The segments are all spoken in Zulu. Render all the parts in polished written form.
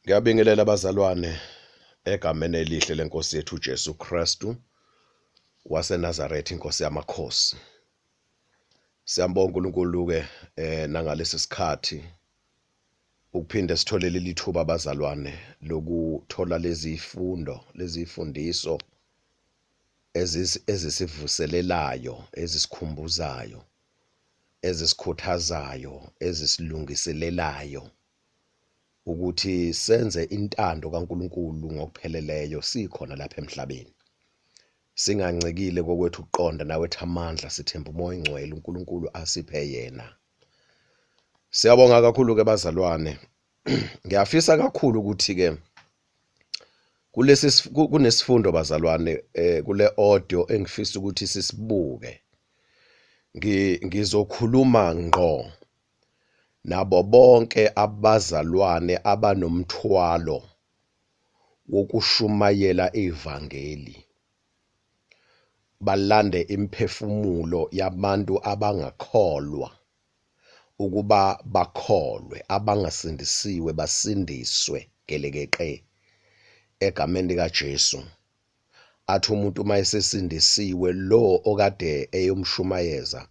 Ngiyabingelela abazalwane egameni elihle lenkosi yethu uJesu Kristu waseNazaretha, inkosi yamakhosi. Siyambonga uNkulunkulu ke nangalesi sikhathi ukuphinde sithole leli thuba abazalwane lokuthola lezi zifundo, lezi zifundiso ezisivuselelayo, ezisikhumbuzayo, ezisikhuthazayo, ezisilungiselelayo ukuthi senze intando kaNkulunkulu ngokupheleleyo sikhona lapha emhlabeni. Singancikile kokwethu ukuqonda nawethu amandla, sithemba uMoya oNgcwele uNkulunkulu asiphe yena. Siyabonga kakhulu ke bazalwane. Ngiyafisa kakhulu ukuthi ke kulesi kunesifundo bazalwane kule audio engifisa ukuthi sisibuke. Ngizokhuluma ngqo nabo bonke abazalwane abanomthwalo wokushumayela ivangeli, balande imphefumulo yabantu abangakholwa ukuba bakholwe, abangasindisiwe basindiswe gelekeqe egameni likaJesu. Athi umuntu uma esesindisiwe, lo okade eyomshumayeza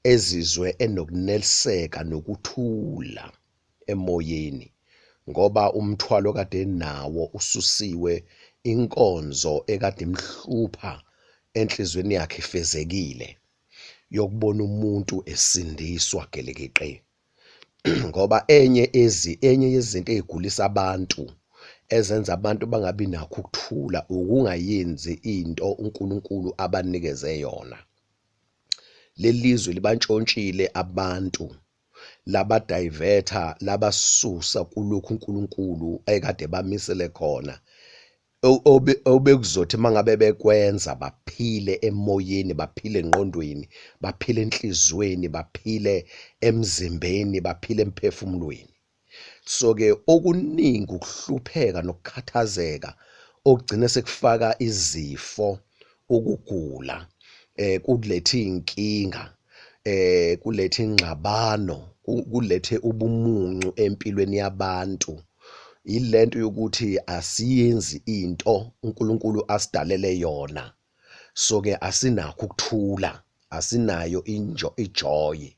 ezizwe enokuneliseka nokuthula emoyeni, ngoba umthwalo kade enawo ususiwe, inkonzo ekade imhlupha enhlizweni yakhe ifezekile yokubona umuntu esindiswa gelekeqe. Ngoba enye yezinto ezigulisa abantu, ezenza abantu bangabi nakho ukuthula, ukungayenzi into uNkulunkulu abanikeze yona. Lelizwe libantshontshile abantu, labadiverta, labasusa kulokhu uNkulunkulu ekade bamisele khona, obekuzothi mangabe bekwenza baphile emoyeni, baphile engqondweni, baphile enhlizweni, baphile emzimbeni, baphile emphefumulweni. So ke okuningi ukuhlupheka nokukhathazeka okugcina sekufaka izifo, ukugula, kulethe inkinga, kulethe ingxabano, kulethe ubumuncu empilweni yabantu. Yilento yokuthi asiyenzi into uNkulunkulu asidalele yona. So ke asinakho ukuthula, asinayo ijoy.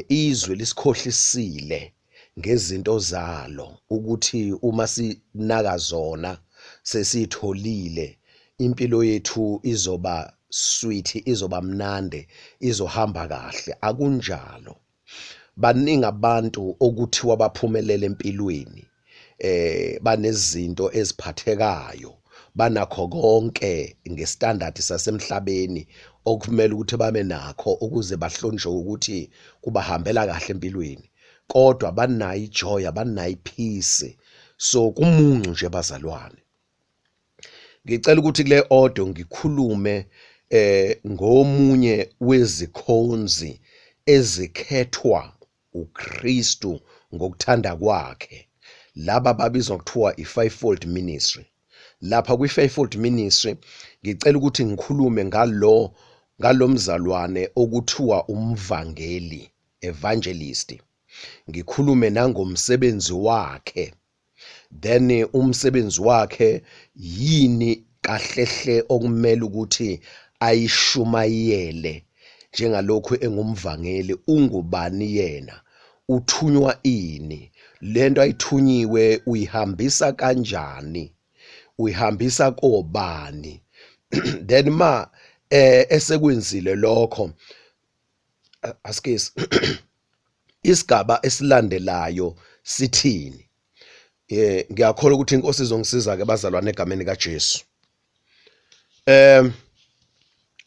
Izwe lisikhohlisile ngezinto zalo ukuthi uma sinaka zona sesitholile impilo yethu izoba sweet, izoba mnandi, izohamba kahle. Akunjalo. Baningi abantu okuthiwa baphumelele empilweni, banezinto eziphathekayo, banakho konke ngestandard sasemhlabeni okumele ukuthi babe nakho ukuze bahlonishwe ukuthi kubahambela kahle empilweni, kodwa banayo ijoy, abanayo ipeace. So kumuncu nje bazalwane. Ngicela ukuthi kule audio ngikhulume ngomunye wezikhonzi ezikhethwa uKristu ngokuthanda kwakhe. Laba babizwa kuthiwa i-fivefold ministry. Lapha kwi-fivefold ministry ngicela ukuthi ngikhulume ngalomzalwane okuthiwa umvangeli, evangelist. Ngikhulume nangomsebenzi wakhe. Then umsebenzi wakhe yini kahlehle okumele ukuthi ayishumayele njengalokhu engumvangeli? Ungubani yena? Uthunywa ini? Lento ayithunyiwe uyihambisa kanjani? Uyihambisa kobani? Then ma esekwenzile lokho, asikisi isigaba esilandelayo sithini? Ngiyakholwa ukuthi inkosi izongisiza ke bazalwane egameni kaJesu.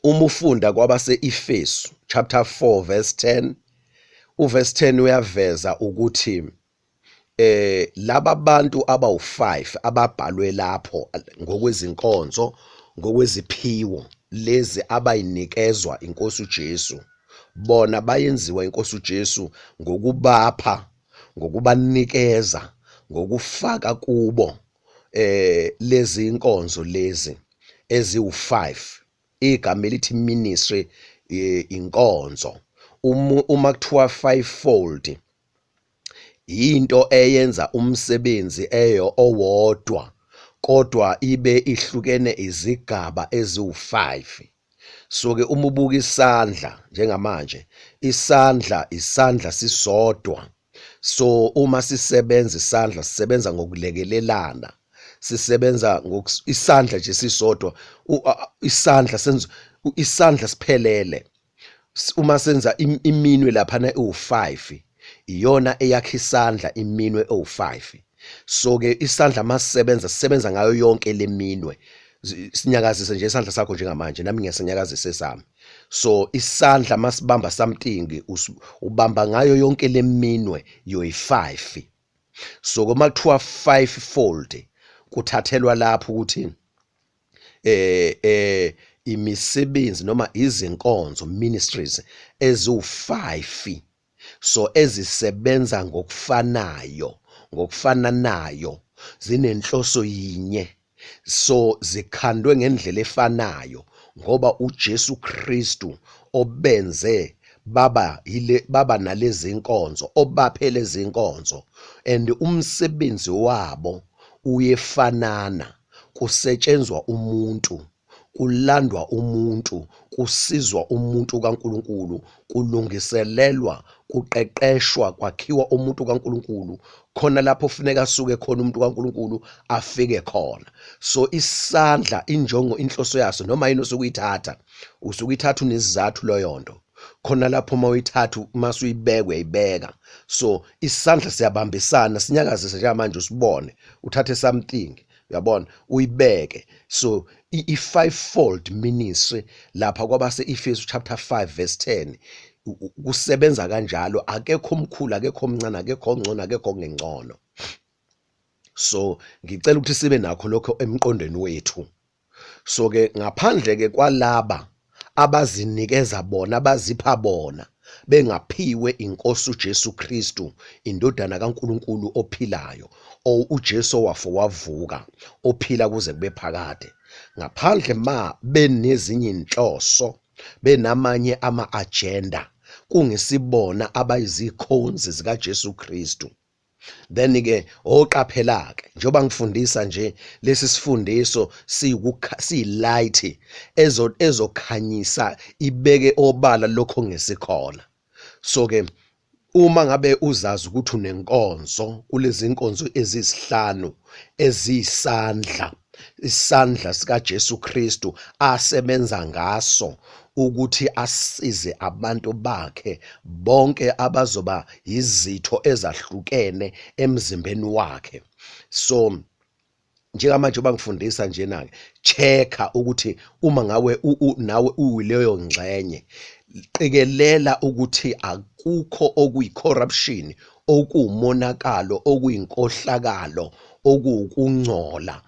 Uma ufunda kwabase-Efesu chapter 4 verse 10, uverse 10 uyaveza ukuthi laba bantu abawu5 ababhalwe lapho ngokwezinkonzo, ngokweziphiwo lezi abayinikezwa inkosi uJesu, bona bayenziwa inkosi uJesu ngokubapha, ngokubanikeza, ngokufaka kubo lezi inkonzo lezi eziwu5. Igama elithi ministry, inkonzo. Uma kuthiwa fivefold, Into eyenza umsebenzi eyo owodwa kodwa ibe ihlukene izigaba eziwu-5. So ke uma ubuka isandla njengamanje, isandla isandla sisodwa. So uma sisebenza isandla sisebenza ngokulekelelana, sisebenza isandla nje sisodwa, isandla senza isandla siphelele. Uma senza iminwe laphana ewu-5, iyona eyakha isandla, iminwe ewu-5. So ke isandla masisebenza sisebenza ngayo yonke leminwe. Sinyakazise nje isandla sakho njengamanje, nami ngiyasinyakazisa esami. So isandla masibamba something, ubamba ngayo yonke leminwe yoyi-5. So uma kuthiwa 5 fold, kuthathelwa lapho ukuthi imisebenzi noma izinkonzo, ministries eziwu-5, so ezisebenza ngokufanayo, ngokufananayo, zinenhloso yinye, so zikhandwe ngendlela efanayo, ngoba uJesu Kristu obenze baba yile, baba nalezi nkonzo, obaphe lezi nkonzo, and umsebenzi wabo uyefanana. Kusetshenzwa umuntu, kulandwa umuntu, kusizwa umuntu kaNkuluNkulu, kulungiselelwa, kuqeqeshwa, kwakhiwa umuntu kaNkuluNkulu khona lapho kufuneka asuke khona umuntu kaNkuluNkulu afike khona. So isandla, injongo, inhloso yaso, noma yini osukuyithatha, usukuyithatha unesizathu leyo nto khona lapho. Uma uyithatha, uma usuyibeka, uyayibeka. So isandla siyabambisana, sinyakazise njengamanje, usibone, uthathe something, uyabona, uyibeke. So i-fivefold ministry lapha kwabase Efesu chapter 5 verse 10 kusebenza kanjalo. Akekho omkhulu, akekho omncane, akekho ongcono, akekho ongengcono. So ngicela ukuthi sibe nakho lokho emqondweni wethu. So ke ngaphandle ke kwalaba abazinikeza bona, abazipha bona bengaphiwe inkosi uJesu Kristu, indodana kaNkuluNkulu ophilayo, o uJesu wafa wavuka, ophila kuze kube phakade, ngaphandle ma benezinye inhloso, benamanye ama-agenda, kungesibona abayizikhonzi zikaJesu Kristu, then ke oqaphela ke, njengoba ngifundisa nje lesi sifundiso, siyi-light ezokhanyisa, ibeke obala lokho ngesikhona. So ke uma ngabe uzazi ukuthi unenkonzo kulezi nkonzo ezisihlanu eziyisandla, isandla sikaJesu Kristu asebenza ngaso ukuthi asize abantu bakhe bonke abazoba izitho ezahlukene emzimbeni wakhe. So njengamanje uba ngifundisa njena ke, checka ukuthi uma ngawe nawe uyileyo ngxenye, qikelela ukuthi akukho okuyi-corruption, okuwumonakalo, okuyinkohlakalo, okuwukungcola,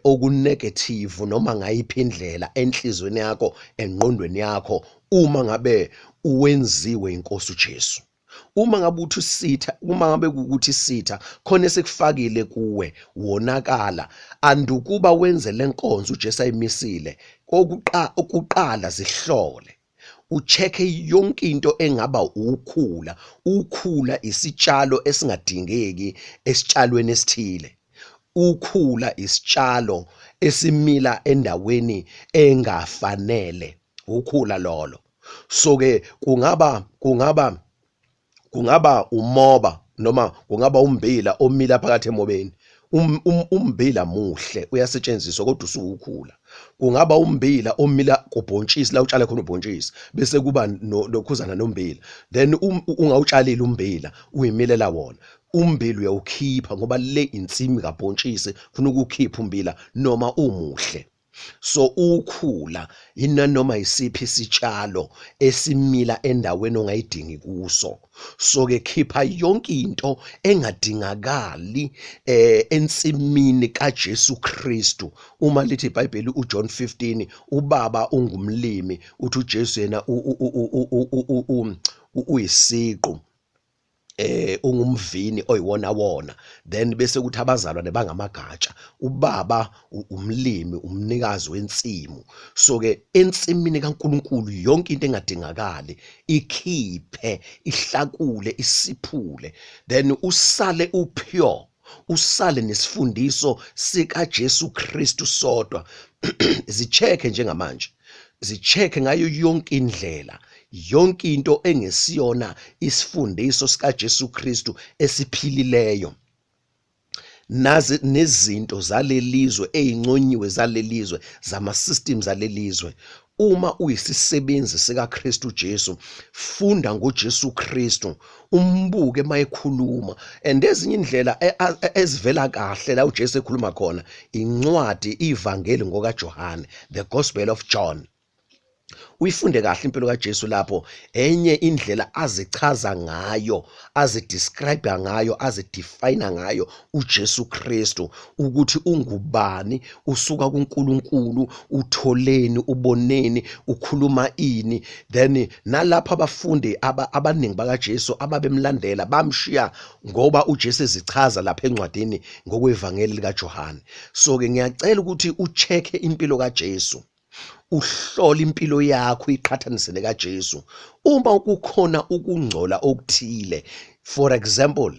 okunegative noma ngayiphi indlela enhlizweni yakho, engqondweni yakho, uma ngabe uwenziwe inkosi uJesu. Uma ngabe uthi usitha, uma ngabe ukuthi isitha khona esikufakile kuwe, wonakala, andukuba wenze lenkonzo uJesu ayimisile, okuqala zihlole, uchecke yonke into engaba ukhula. Ukhula isitshalo esingadingeki esitshalweni esithile, ukhula isitshalo esimila endaweni engafanele, ukhula lolo. So ke kungaba umoba noma kungaba umbila omila phakathi emobeni. Umbila muhle, uyasetshenziswa, kodwa usuwukhula. Kungaba umbila omila kubhontshisi, la utshala khona ubhontshisi, bese kuba nokhuzana nombila, then ungawutshalile umbila, uyimilela wona umbila, uyawukhipha ngoba le insimi kabhontshisi, funa ukukhipha umbila noma umuhle. So ukhula inanoma isiphi isitshalo esimila endaweni ongayidingi kuso. So ke khipha yonke into engadingakali ensimini kaJesu Kristu. Uma lithi iBhayibheli uJohn 15, ubaba ungumlimi, uthi uJesu yena uyisiqu. Ungumvini oyiwona wona, then bese kuthi abazalwane bangamagatsha. Ubaba umlimi, umnikazi wensimu. So ke ensimini kaNkuluNkulu yonke into engadingakali ikhiphe, ihlakule, isiphule, then usale upure, usale nesifundiso sikaJesu Kristu sodwa. Zicheke njengamanje, zicheke ngayo yonke indlela, yonke into engesiyona isifundiso sikaJesu Kristu esiphilileyo, nazi nezinto zalelizwe ezinconyiwe zalelizwe, zama systems zalelizwe. Uma uyisisebenzi sikaKristu Jesu, funda ngoJesu Kristu, umbuke mayekhuluma. And ezinye indlela ezivela kahle la uJesu ekhuluma khona, incwadi iVangeli ngokaJohane, the Gospel of John. Uyifunde kahle impilo kaJesu lapho, enye indlela azichaza ngayo, azidescribe ngayo, azidefine ngayo uJesu Kristu ukuthi ungubani, usuka kuNkulunkulu, utholeni, uboneni, ukhuluma ini. Then nalapho abafundi abaningi bakaJesu ababemlandela bamshiya ngoba uJesu ezichaza lapha encwadini ngokwevangeli likaJohane. So ke ngiyacela ukuthi uchecke impilo kaJesu, uhlole impilo yakho, iqhathanise nekaJesu. Uma kukhona ukungcola okuthile, for example,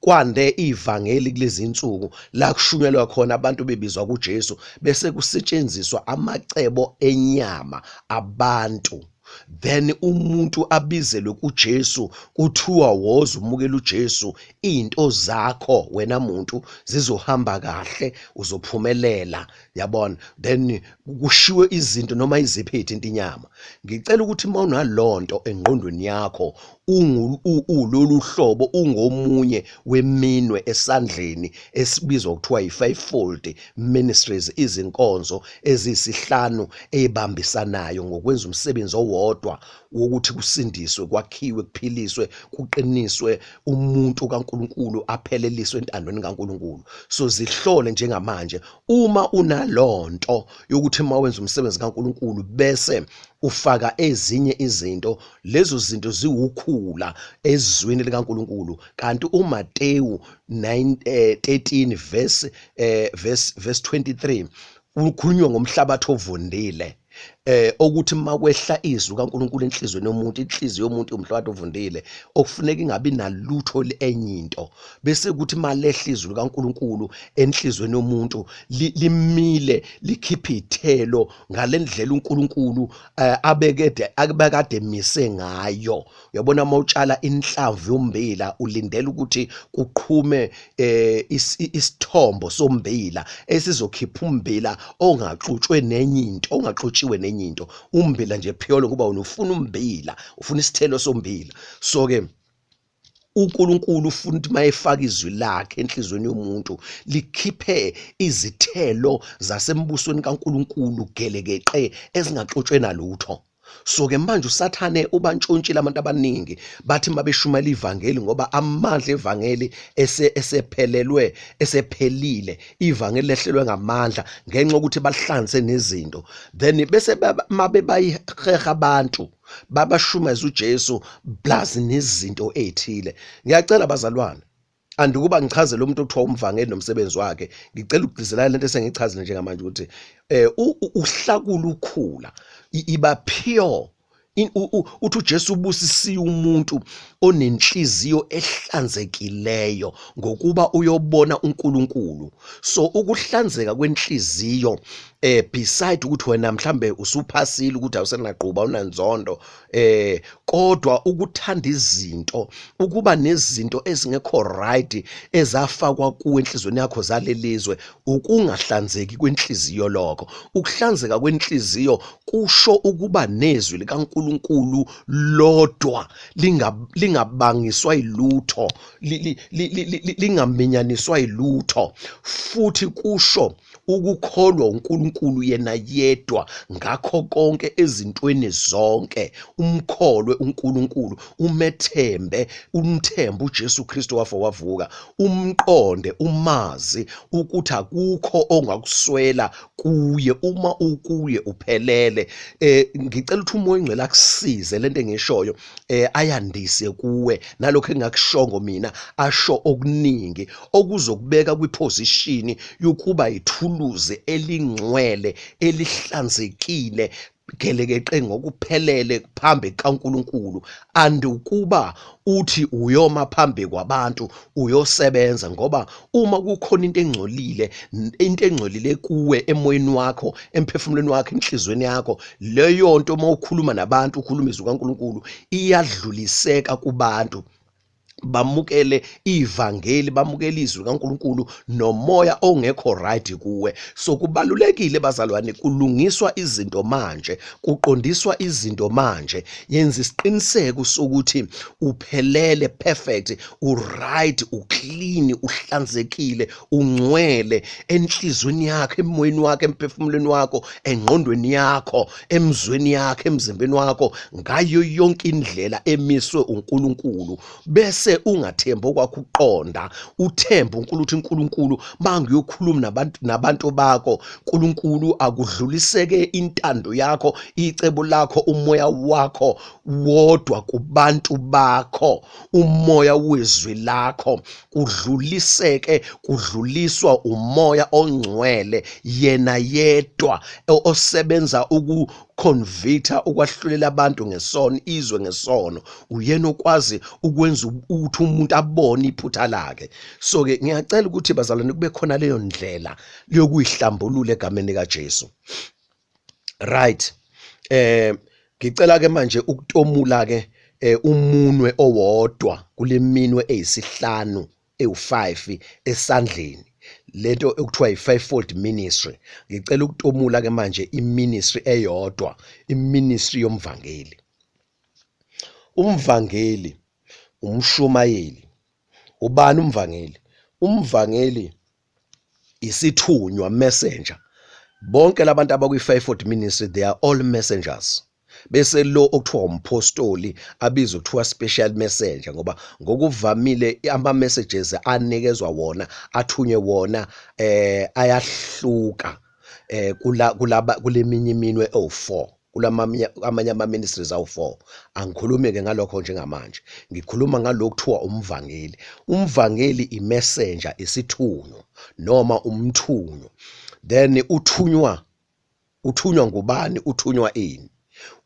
kwande ivangeli kulezi insuku la kushunyelwa khona abantu bebizwa kuJesu, bese kusetshenziswa amacebo enyama abantu, then umuntu abizelwe kuJesu, kuthiwa woza umukela uJesu, izinto zakho wena muntu zizohamba kahle, uzophumelela, yabona. Then kushiwe izinto noma iziphi ezithinta inyama. Ngicela ukuthi uma unalonto engqondweni yakho, ulolu hlobo, ungomunye weminwe esandleni esibizwa kuthiwa yi-fivefold ministries, izinkonzo eziyisihlanu ezibambisanayo ngokwenza umsebenzi owodwa wokuthi kusindiswe, kwakhiwe, kuphiliswe, kuqiniswe umuntu kaNkuluNkulu, apheleliswe entandweni kaNkuluNkulu. So zihlole njengamanje, uma unalonto yokuthi uma wenza umsebenzi kaNkuluNkulu bese ufaka ezinye izinto, lezo zinto ziwukhula ezwini likaNkuluNkulu. Kanti uMateyu 9 13 verse 23 ukhulunywa ngomhlabathi ovundile, okuthi makwehla izwi kaNkuluNkulu enhlizweni yomuntu, inhliziyo yomuntu umhlabathi ovundile okufuneka ingabi nalutho enye into, bese kuthi malehla izwi kaNkuluNkulu enhlizweni yomuntu limile, likhiphe ithelo ngalendlela uNkulunkulu abekede abekade mise ngayo. Uyabona, mawutshala inhlamvu yombila ulindela ukuthi kuqhume isithombo sombila esizokhipha umbila ongaxutshwe nenye into, ongaxutshiwe nenye into, umbila nje pure, kuba ufuna umbila, ufuna isithelo sombila. So ke uNkulunkulu ufuna ukuthi mayefaka izwi lakhe enhlizweni yomuntu likhiphe izithelo zasembusweni kaNkulunkulu gelekeqe, ezingaxutshwe nalutho. So ke manje uSathane ubantshontshile abantu abaningi, bathi mabeshumayela ivangeli, ngoba amandla evangeli esephelelwe, esephelile, ivangeli lehlelwe ngamandla ngenxa yokuthi bahlanze nezinto, then bese mabe bayiheha abantu, babashumeza uJesu plus nezinto ezithile. Ngiyacela bazalwane, andikuba ngichazele umuntu okuthiwa umvangeli nomsebenzi wakhe, ngicela ukugcizelela lento esengichazile njengamanje ukuthi uhlakula ukhula, iba pure. Uthi uJesu ubusisiwe umuntu onenhliziyo ehlanzekileyo, ngokuba uyobona uNkulunkulu. So ukuhlanzeka kwenhliziyo, beside ukuthi wena mhlambe usuphasile ukuthi awusenaqhuba unanzondo, kodwa ukuthanda izinto, ukuba nezinto ezingekho right ezafakwa kuwe enhlizweni yakho zalelizwe, ukungahlanzeki kwenhliziyo lokho. Ukuhlanzeka kwenhliziyo kusho ukuba nezwi likaNkuluNkulu lodwa, lingabangiswa yilutho, lingaminyaniswa yilutho, futhi kusho ukukholwa uNkulunkulu yena yedwa ngakho konke ezintweni zonke. Umkholwe uNkulunkulu, umethembe, umthembe uJesu Kristu wafa wavuka, umqonde, umazi ukuthi akukho ongakuswela kuye, uma ukuye uphelele. Ngicela ukuthi uMoya oNgcwele akusize lento engishoyo, ayandise. kuwe nalokho engakushongo mina asho okuningi okuzokubeka kwiposition yokuba ithuluzi elingcwele elihlanzekile gelekeqe ngokuphelele phambi kaNkuluNkulu andukuba uthi uyoma phambi kwabantu uyosebenza ngoba uma kukhona into engcolile into engcolile kuwe emoyeni wakho emphefumulweni wakho enhlizweni yakho leyo nto uma ukhuluma nabantu ukhuluma izwi kaNkuluNkulu iyadluliseka kubantu bamukele ivangeli bamukele izwi likaNkuluNkulu nomoya ongekho right kuwe. So kubalulekile bazalwane, kulungiswa izinto manje, kuqondiswa izinto manje. Yenza isiqiniseko sokuthi uphelele, perfect, uright, uclean, uhlanzekile, ungcwele enhlizweni yakho, emoyeni wakho, emphefumulweni wakho, engqondweni yakho, emzweni yakho, emzimbeni wakho, ngayo yonke indlela emiswe uNkulunkulu. Bese ungathembi okwakho uqonda, uthembe uNkulunkulu ukuthi uNkulunkulu mangiyokhuluma nabantu bakho, uNkulunkulu akudluliseke intando yakho, icebo lakho, umoya wakho wodwa kubantu bakho, umoya wezwi lakho kudluliseke, kudluliswa umoya ongcwele yena yedwa osebenza ukuconvicta, ukwahlulela abantu ngesono, izwe ngesono. Uyena okwazi ukwenza ukuthi umuntu abone iphutha lakhe. So ke ngiyacela ukuthi bazalwane kube khona leyo ndlela yokuyihlambulula egameni likaJesu. Right, ngicela ke manje ukutomula ke umunwe owodwa kule minwe eyisihlanu ewu5 esandleni, lento ekuthiwa i-fivefold ministry. Ngicela ukutomula ke manje i-ministry eyodwa, i-ministry yomvangeli. Umvangeli, umshumayeli. Ubani umvangeli? Umvangeli isithunywa, messenger. Bonke labantu abakwi-fivefold ministry, they are all messengers. Bese lo okuthiwa umpostoli abizwe kuthiwa special messenger, ngoba ngokuvamile ama messages anikezwa wona, athunywe wona, ayahluka kula kulaba kuleminye iminwe ewu4, kulamanye amanye ama ministries awu4. Angikhulumi ke ngalokho njengamanje, ngikhuluma ngalokhu kuthiwa umvangeli. Umvangeli i-messenger, isithunywa noma umthunywa. Then uthunywa ngubani? Uthunywa ini?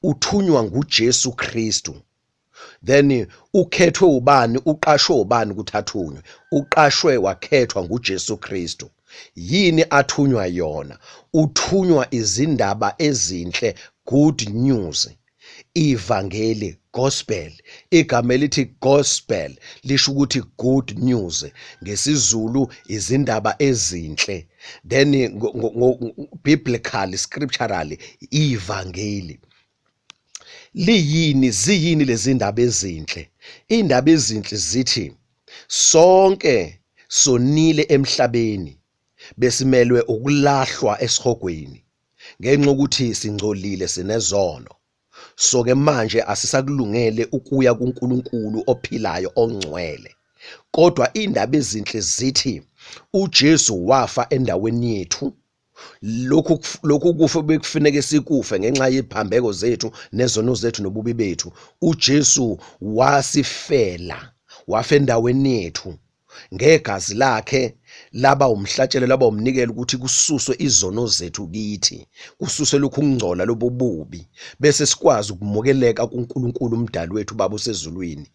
Uthunywa nguJesu Kristu. Then ukhethwe ubani? Uqashwe ubani ukuthi athunywe? Uqashwe wakhethwa nguJesu Kristu. Yini athunywa yona? Uthunywa izindaba ezinhle, good news, ivangeli, gospel. Igama elithi gospel lisho ukuthi good news ngesiZulu, izindaba ezinhle. Then biblically, scripturally, ivangeli liyini? Ziyini lezi ndaba ezinhle? Indaba ezinhle zithi sonke sonile emhlabeni, besimelwe ukulahlwa esihogweni ngenxa ukuthi singcolile, sinezono. So ke manje asisakulungele ukuya kuNkulunkulu ophilayo ongcwele. Kodwa indaba ezinhle zithi uJesu wafa endaweni yethu. Lokhu kufa bekufuneke sikufe ngenxa yephambeko zethu nezono zethu nobubi bethu, uJesu wasifela, wafa endaweni yethu ngegazi lakhe, laba umhlatshelo, laba umnikelo ukuthi kususwe izono zethu kithi, kususwe lokhu kungcola, lobububi, bese sikwazi ukumukeleka kuNkulunkulu umdali wethu, Baba osezulwini.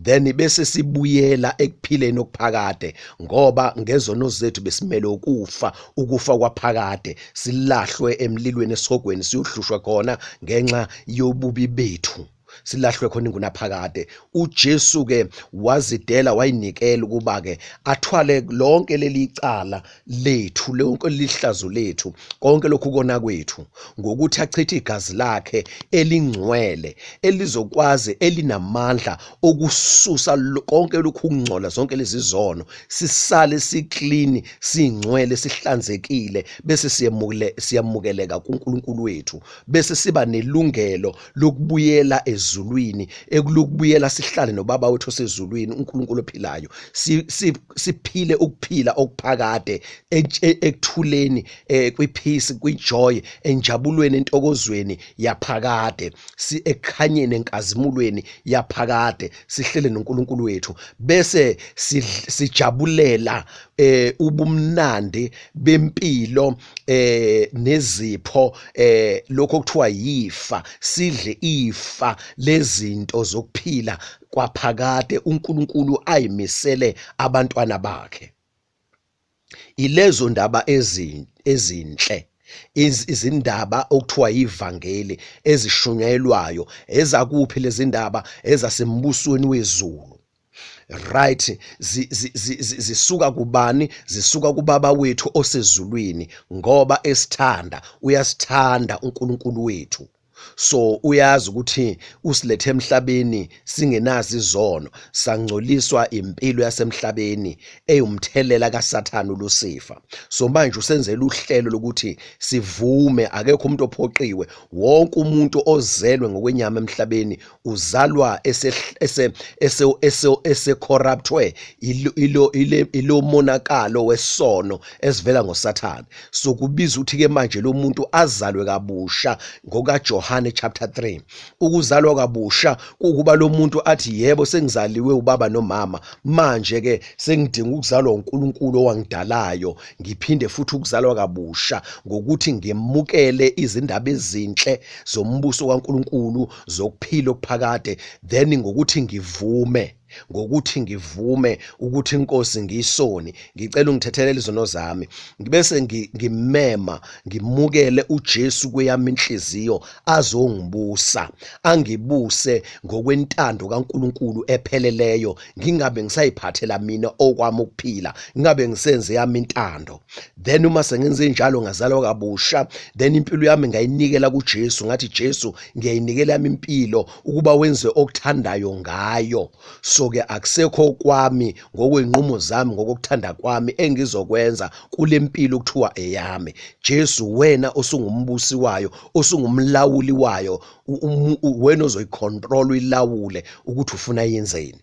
Then bese sibuyela ekuphileni okuphakade, ngoba ngezono zethu besimele ukufa, ukufa kwaphakade, silahlwe emlilweni esihogweni, siyohlushwa khona ngenxa yobubi bethu, silahlwe khona ingunaphakade. uJesu ke wazidela, wayinikela ukuba ke athwale lonke leli cala lethu, lonke lihlazo lethu, konke lokhu kona kwethu, ngokuthi achithe igazi lakhe elingcwele elizokwazi, elinamandla okususa konke lokhu kungcola, zonke lezi zono, sisale siclean, singcwele, sihlanzekile, bese siyamukeleka kuNkulunkulu wethu, bese siba nelungelo lokubuyela ezulwini. ezulwini, ekulokubuyela sihlale noBaba wethu osezulwini, uNkulunkulu ophilayo, siphile ukuphila okuphakade ekuthuleni, kwipeace, kwijoy, enjabulweni, entokozweni yaphakade, ekhanyeni, enkazimulweni yaphakade, sihlele noNkulunkulu wethu, bese sijabulela ubumnandi bempilo nezipho, lokho okuthiwa yifa, sidle ifa lezinto zokuphila kwaphakade uNkulunkulu ayimisele abantwana bakhe. Ilezo ndaba ezinhle, izindaba okuthiwa yivangeli ezishunyayelwayo. Ezakuphi lezi ndaba? Ezasembusweni wezulu. Right, zisuka kubani? Zisuka kubaba wethu osezulwini, ngoba esithanda, uyasithanda uNkulunkulu wethu. So uyazi ukuthi usilethe emhlabeni singenazo izono, sangcoliswa impilo yasemhlabeni eyumthelela kaSathane uLucifer. So manje usenzela uhlelo lokuthi sivume, akekho umuntu ophoqiwe, wonke umuntu ozelwe ngokwenyama emhlabeni uzalwa ese-corruptwe ilo monakalo wesono esivela ngoSathane. So kubiza ukuthi ke manje lo muntu azalwe kabusha ngokaJohane chapter 3. Ukuzalwa kabusha kukuba lo muntu athi yebo sengizaliwe ubaba nomama, manje ke sengidinga ukuzalwa uNkulunkulu owangidalayo, ngiphinde futhi ukuzalwa kabusha ngokuthi ngemukele izindaba ezinhle zombuso kaNkulunkulu zokuphila okuphakade, then ngokuthi ngivume, ngokuthi ngivume ukuthi inkosi ngiyisoni, ngicela ungithethelele izono zami, ngibese ngimema ngimukele uJesu kweyami inhliziyo azongibusa, angibuse ngokwentando kaNkulunkulu epheleleyo, ngingabe ngisayiphathela mina okwami ukuphila, ngingabe ngisenze yami intando. Then uma sengenze njalo ngazalwa kabusha, then impilo yami ngayinikela kuJesu, ngathi Jesu ngiyayinikela yami impilo ukuba wenze okuthandayo ngayo. So ke akusekho kwami ngokwenqumo zami, ngokuthanda kwami engizokwenza kule mpilo okuthiwa eyami. Jesu wena osungumbusi wayo, osungumlawuli wayo, wena ozoyicontrol uyilawule ukuthi ufuna yenzeni.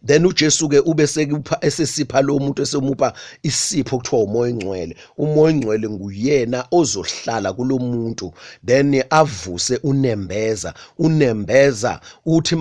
Then uJesu ke ube sekupha, esesipha lo muntu, esemupha isipho kuthiwa uMoya oNgcwele. UMoya oNgcwele nguyena ozohlala kulomuntu, then avuse unembeza. Unembeza uthi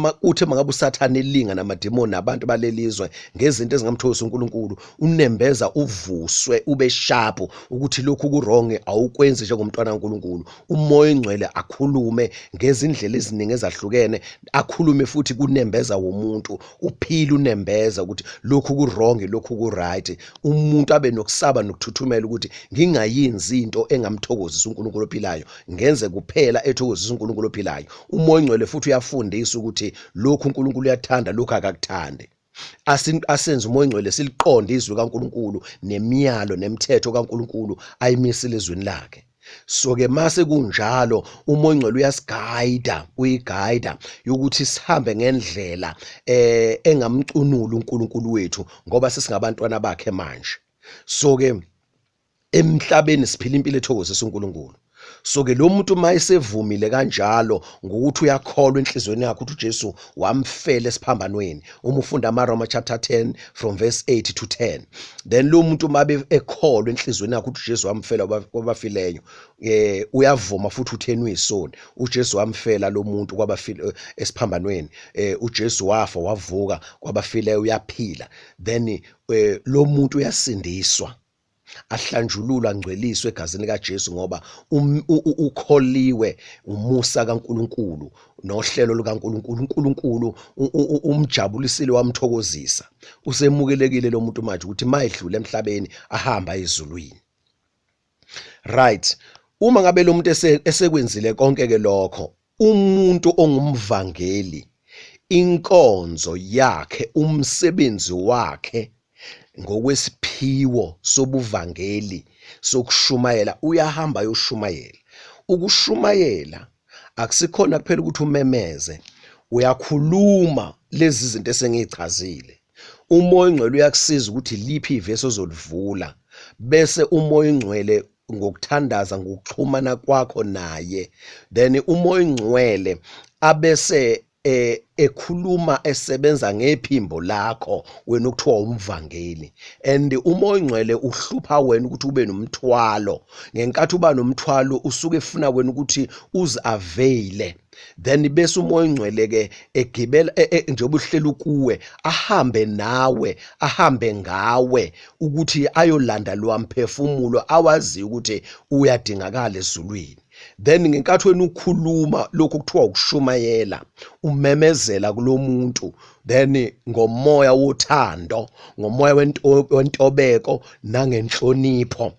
mangabe uSathane elinga namademoni nabantu balelizwe ngezinto ezingamthokozisa uNkulunkulu, unembeza uvuswe ube sharp ukuthi lokhu ku wrong, awukwenzi njengomntwana kaNkulunkulu. UMoya oNgcwele akhulume ngezindlela eziningi ezahlukene, akhulume futhi kunembeza womuntu, uphile unembeza ukuthi lokhu ku wrong, lokhu ku right. Umuntu abe nokusaba nokuthuthumela ukuthi ngingayenzi into engamthokozisa uNkulunkulu ophilayo, ngenze kuphela ethokozisa uNkulunkulu ophilayo. UMoya oNgcwele futhi uyafundisa ukuthi lokhu uNkulunkulu uyathanda, lokhu akakuthandi. Asenze uMoya oNgcwele siliqonde izwi kaNkulunkulu nemiyalo nemithetho kaNkulunkulu ayimisile ezwini lakhe. So ke mase kunjalo uMoya oNgcwele uyasigayida, uyigayida yokuthi sihambe ngendlela engamcunula uNkulunkulu wethu, ngoba sesingabantwana bakhe manje. So ke emhlabeni siphila impilo ethokozisa uNkulunkulu. So ke lo muntu uma esevumile kanjalo ngokuthi uyakholwa enhliziyweni yakhe ukuthi uJesu wamfela esiphambanweni, uma ufunda amaRoma chapter 10 from verse 8 to 10, then lo muntu uma ekholwa enhliziyweni yakhe ukuthi uJesu wamfela kwabafileyo, uyavuma futhi utheni uyisoni, uJesu wamfela lo muntu kwabafile esiphambanweni, uJesu wafa wavuka kwabafileyo, uyaphila, then lo muntu uyasindiswa, ahlanjululwa, angcweliswe egazini likaJesu, ngoba ukholiwe umusa kaNkulunkulu nohlelo lukaNkulunkulu. uNkulunkulu umjabulisile, wamthokozisa, usemukelekile lo muntu manje ukuthi mayedlule emhlabeni ahamba ezulwini. Right, uma ngabe lo muntu esekwenzile konke ke lokho, umuntu ongumvangeli inkonzo yakhe, umsebenzi wakhe ngokwesiphiwo sobuvangeli sokushumayela, uyahamba ayoshumayela. Ukushumayela akusikhona kuphela ukuthi umemeze, uyakhuluma lezi zinto esengiyichazile. UMoya oNgcwele uyakusiza ukuthi liphi ivesi ozolivula, bese uMoya oNgcwele Ngokuthandaza, ngokuxhumana kwakho naye, then uMoya oNgcwele abese ekhuluma, esebenza ngephimbo lakho wena okuthiwa umvangeli. And uMoya oNgcwele uhlupha wena ukuthi ube nomthwalo. Ngenkathi uba nomthwalo, usuke efuna wena ukuthi uzi-availe, then bese uMoya oNgcwele ke egibela njengoba uhleli kuwe, ahambe nawe, ahambe ngawe ukuthi ayolanda lo mphefumulo awaziyo ukuthi uyadingakala ezulwini. Then ngenkathi wena ukhuluma lokhu kuthiwa ukushumayela, umemezela kulomuntu, then ngomoya wothando, ngomoya wentobeko nangenhlonipho,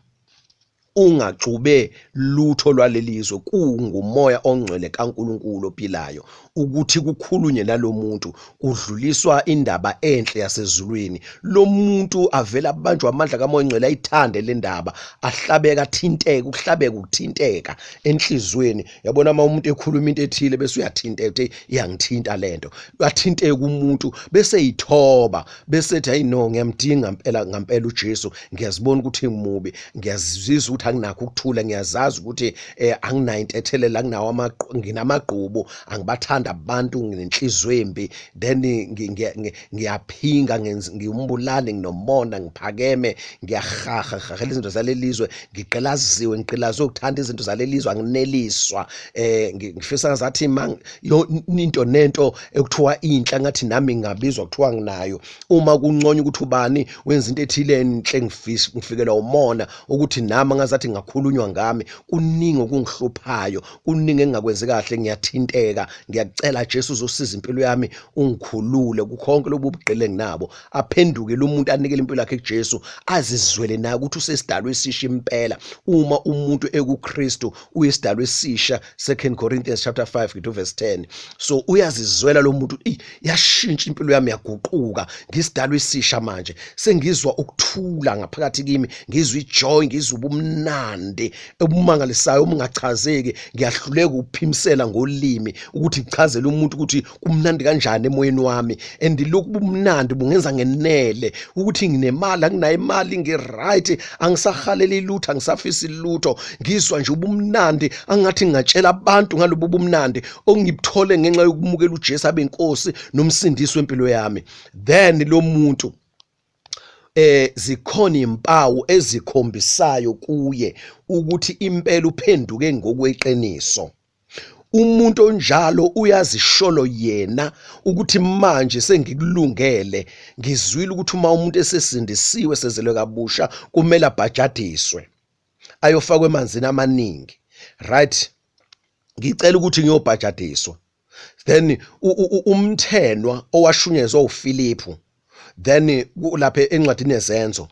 ungaxube lutho lwalelizwe, kunguMoya oNgcwele kaNkuluNkulu ophilayo ukuthi kukhulunywe nalomuntu, kudluliswa indaba enhle yasezulwini. Lo muntu avela abanjwa amandla kaMoya oNgcwele, ayithande le ndaba, ahlabeka, athinteke, ukuhlabeka, ukuthinteka enhlizweni. Yabona, uma umuntu ekhuluma into ethile bese uyathinteka, uthi iyangithinta lento, athinteke umuntu bese yithoba, bese ethi, "Hayi no, ngiyamdinga ngempela ngempela uJesu. Ngiyazibona ukuthi ngimubi, ngiyazizwa ukuthi anginakho ukuthula, ngiyazazi ukuthi anginayo intethelelo, anginawo, nginamagqubu, angibathanda abantu, nginenhliziyo embi, then ngiyaphinga, ngiwumbulali, nginomona, ngiphakeme, ngiyahaha, ngihahela izinto zalelizwe, ngigqilaziwe, ngigqilazwe ukuthanda izinto zalelizwe, angineliswa, ngifisa ngazathi into nento ekuthiwa inhle ngathi nami ngingabizwa kuthiwa nginayo. Uma kunconywa ukuthi ubani wenza into ethile enhle, ngifikelwa umona ukuthi nami ngazathi ngakhulunywa ngami. Kuningi okungihluphayo, kuningi engingakwenzi kahle, ngiyathinteka. Ngiyakucela Jesu, uzosiza impilo yami, ungikhulule kukhonke lobu bugqile enginabo." Aphenduke lo muntu, anikele impilo yakhe kuJesu, azizwele naye ukuthi usesidalwe esisha impela. Uma umuntu ekuKristu, uyisidalwe esisha, 2 Corinthians chapter 5 to verse 10. So uyazizwela lo muntu, yashintsha impilo yami, yaguquka, ngisidalwe esisha manje, sengizwa ukuthula ngaphakathi kimi, ngizwa ijoy, ngizwa ubumnandi obumangalisayo obungachazeki. Ngiyahluleka ukuphimisela ngolimi ukuthi ngichazele umuntu ukuthi kumnandi kanjani emoyeni wami, and lokhu bumnandi bungenza ngenele ukuthi nginemali, anginayo imali, ngi-right, angisahaleli lutho, angisafisi lutho. Ngizwa nje ubumnandi angathi ngingatshela abantu ngalobu bumnandi ongibuthole ngenxa yokumukela uJesu abe inkosi nomsindisi wempilo yami." Then lo muntu zikhona impawu ezikhombisayo kuye ukuthi impela uphenduke ngokweqiniso. Umuntu onjalo uyazisholo yena ukuthi manje sengikulungele. Ngizwile ukuthi uma umuntu esesindisiwe, sezelwe kabusha, kumele abhajadiswe, ayofakwa emanzini amaningi. Right, ngicela ukuthi ngiyobhajadiswa. Then umthenwa owashunyezwa uFilipu, then lapha encwadini yeZenzo,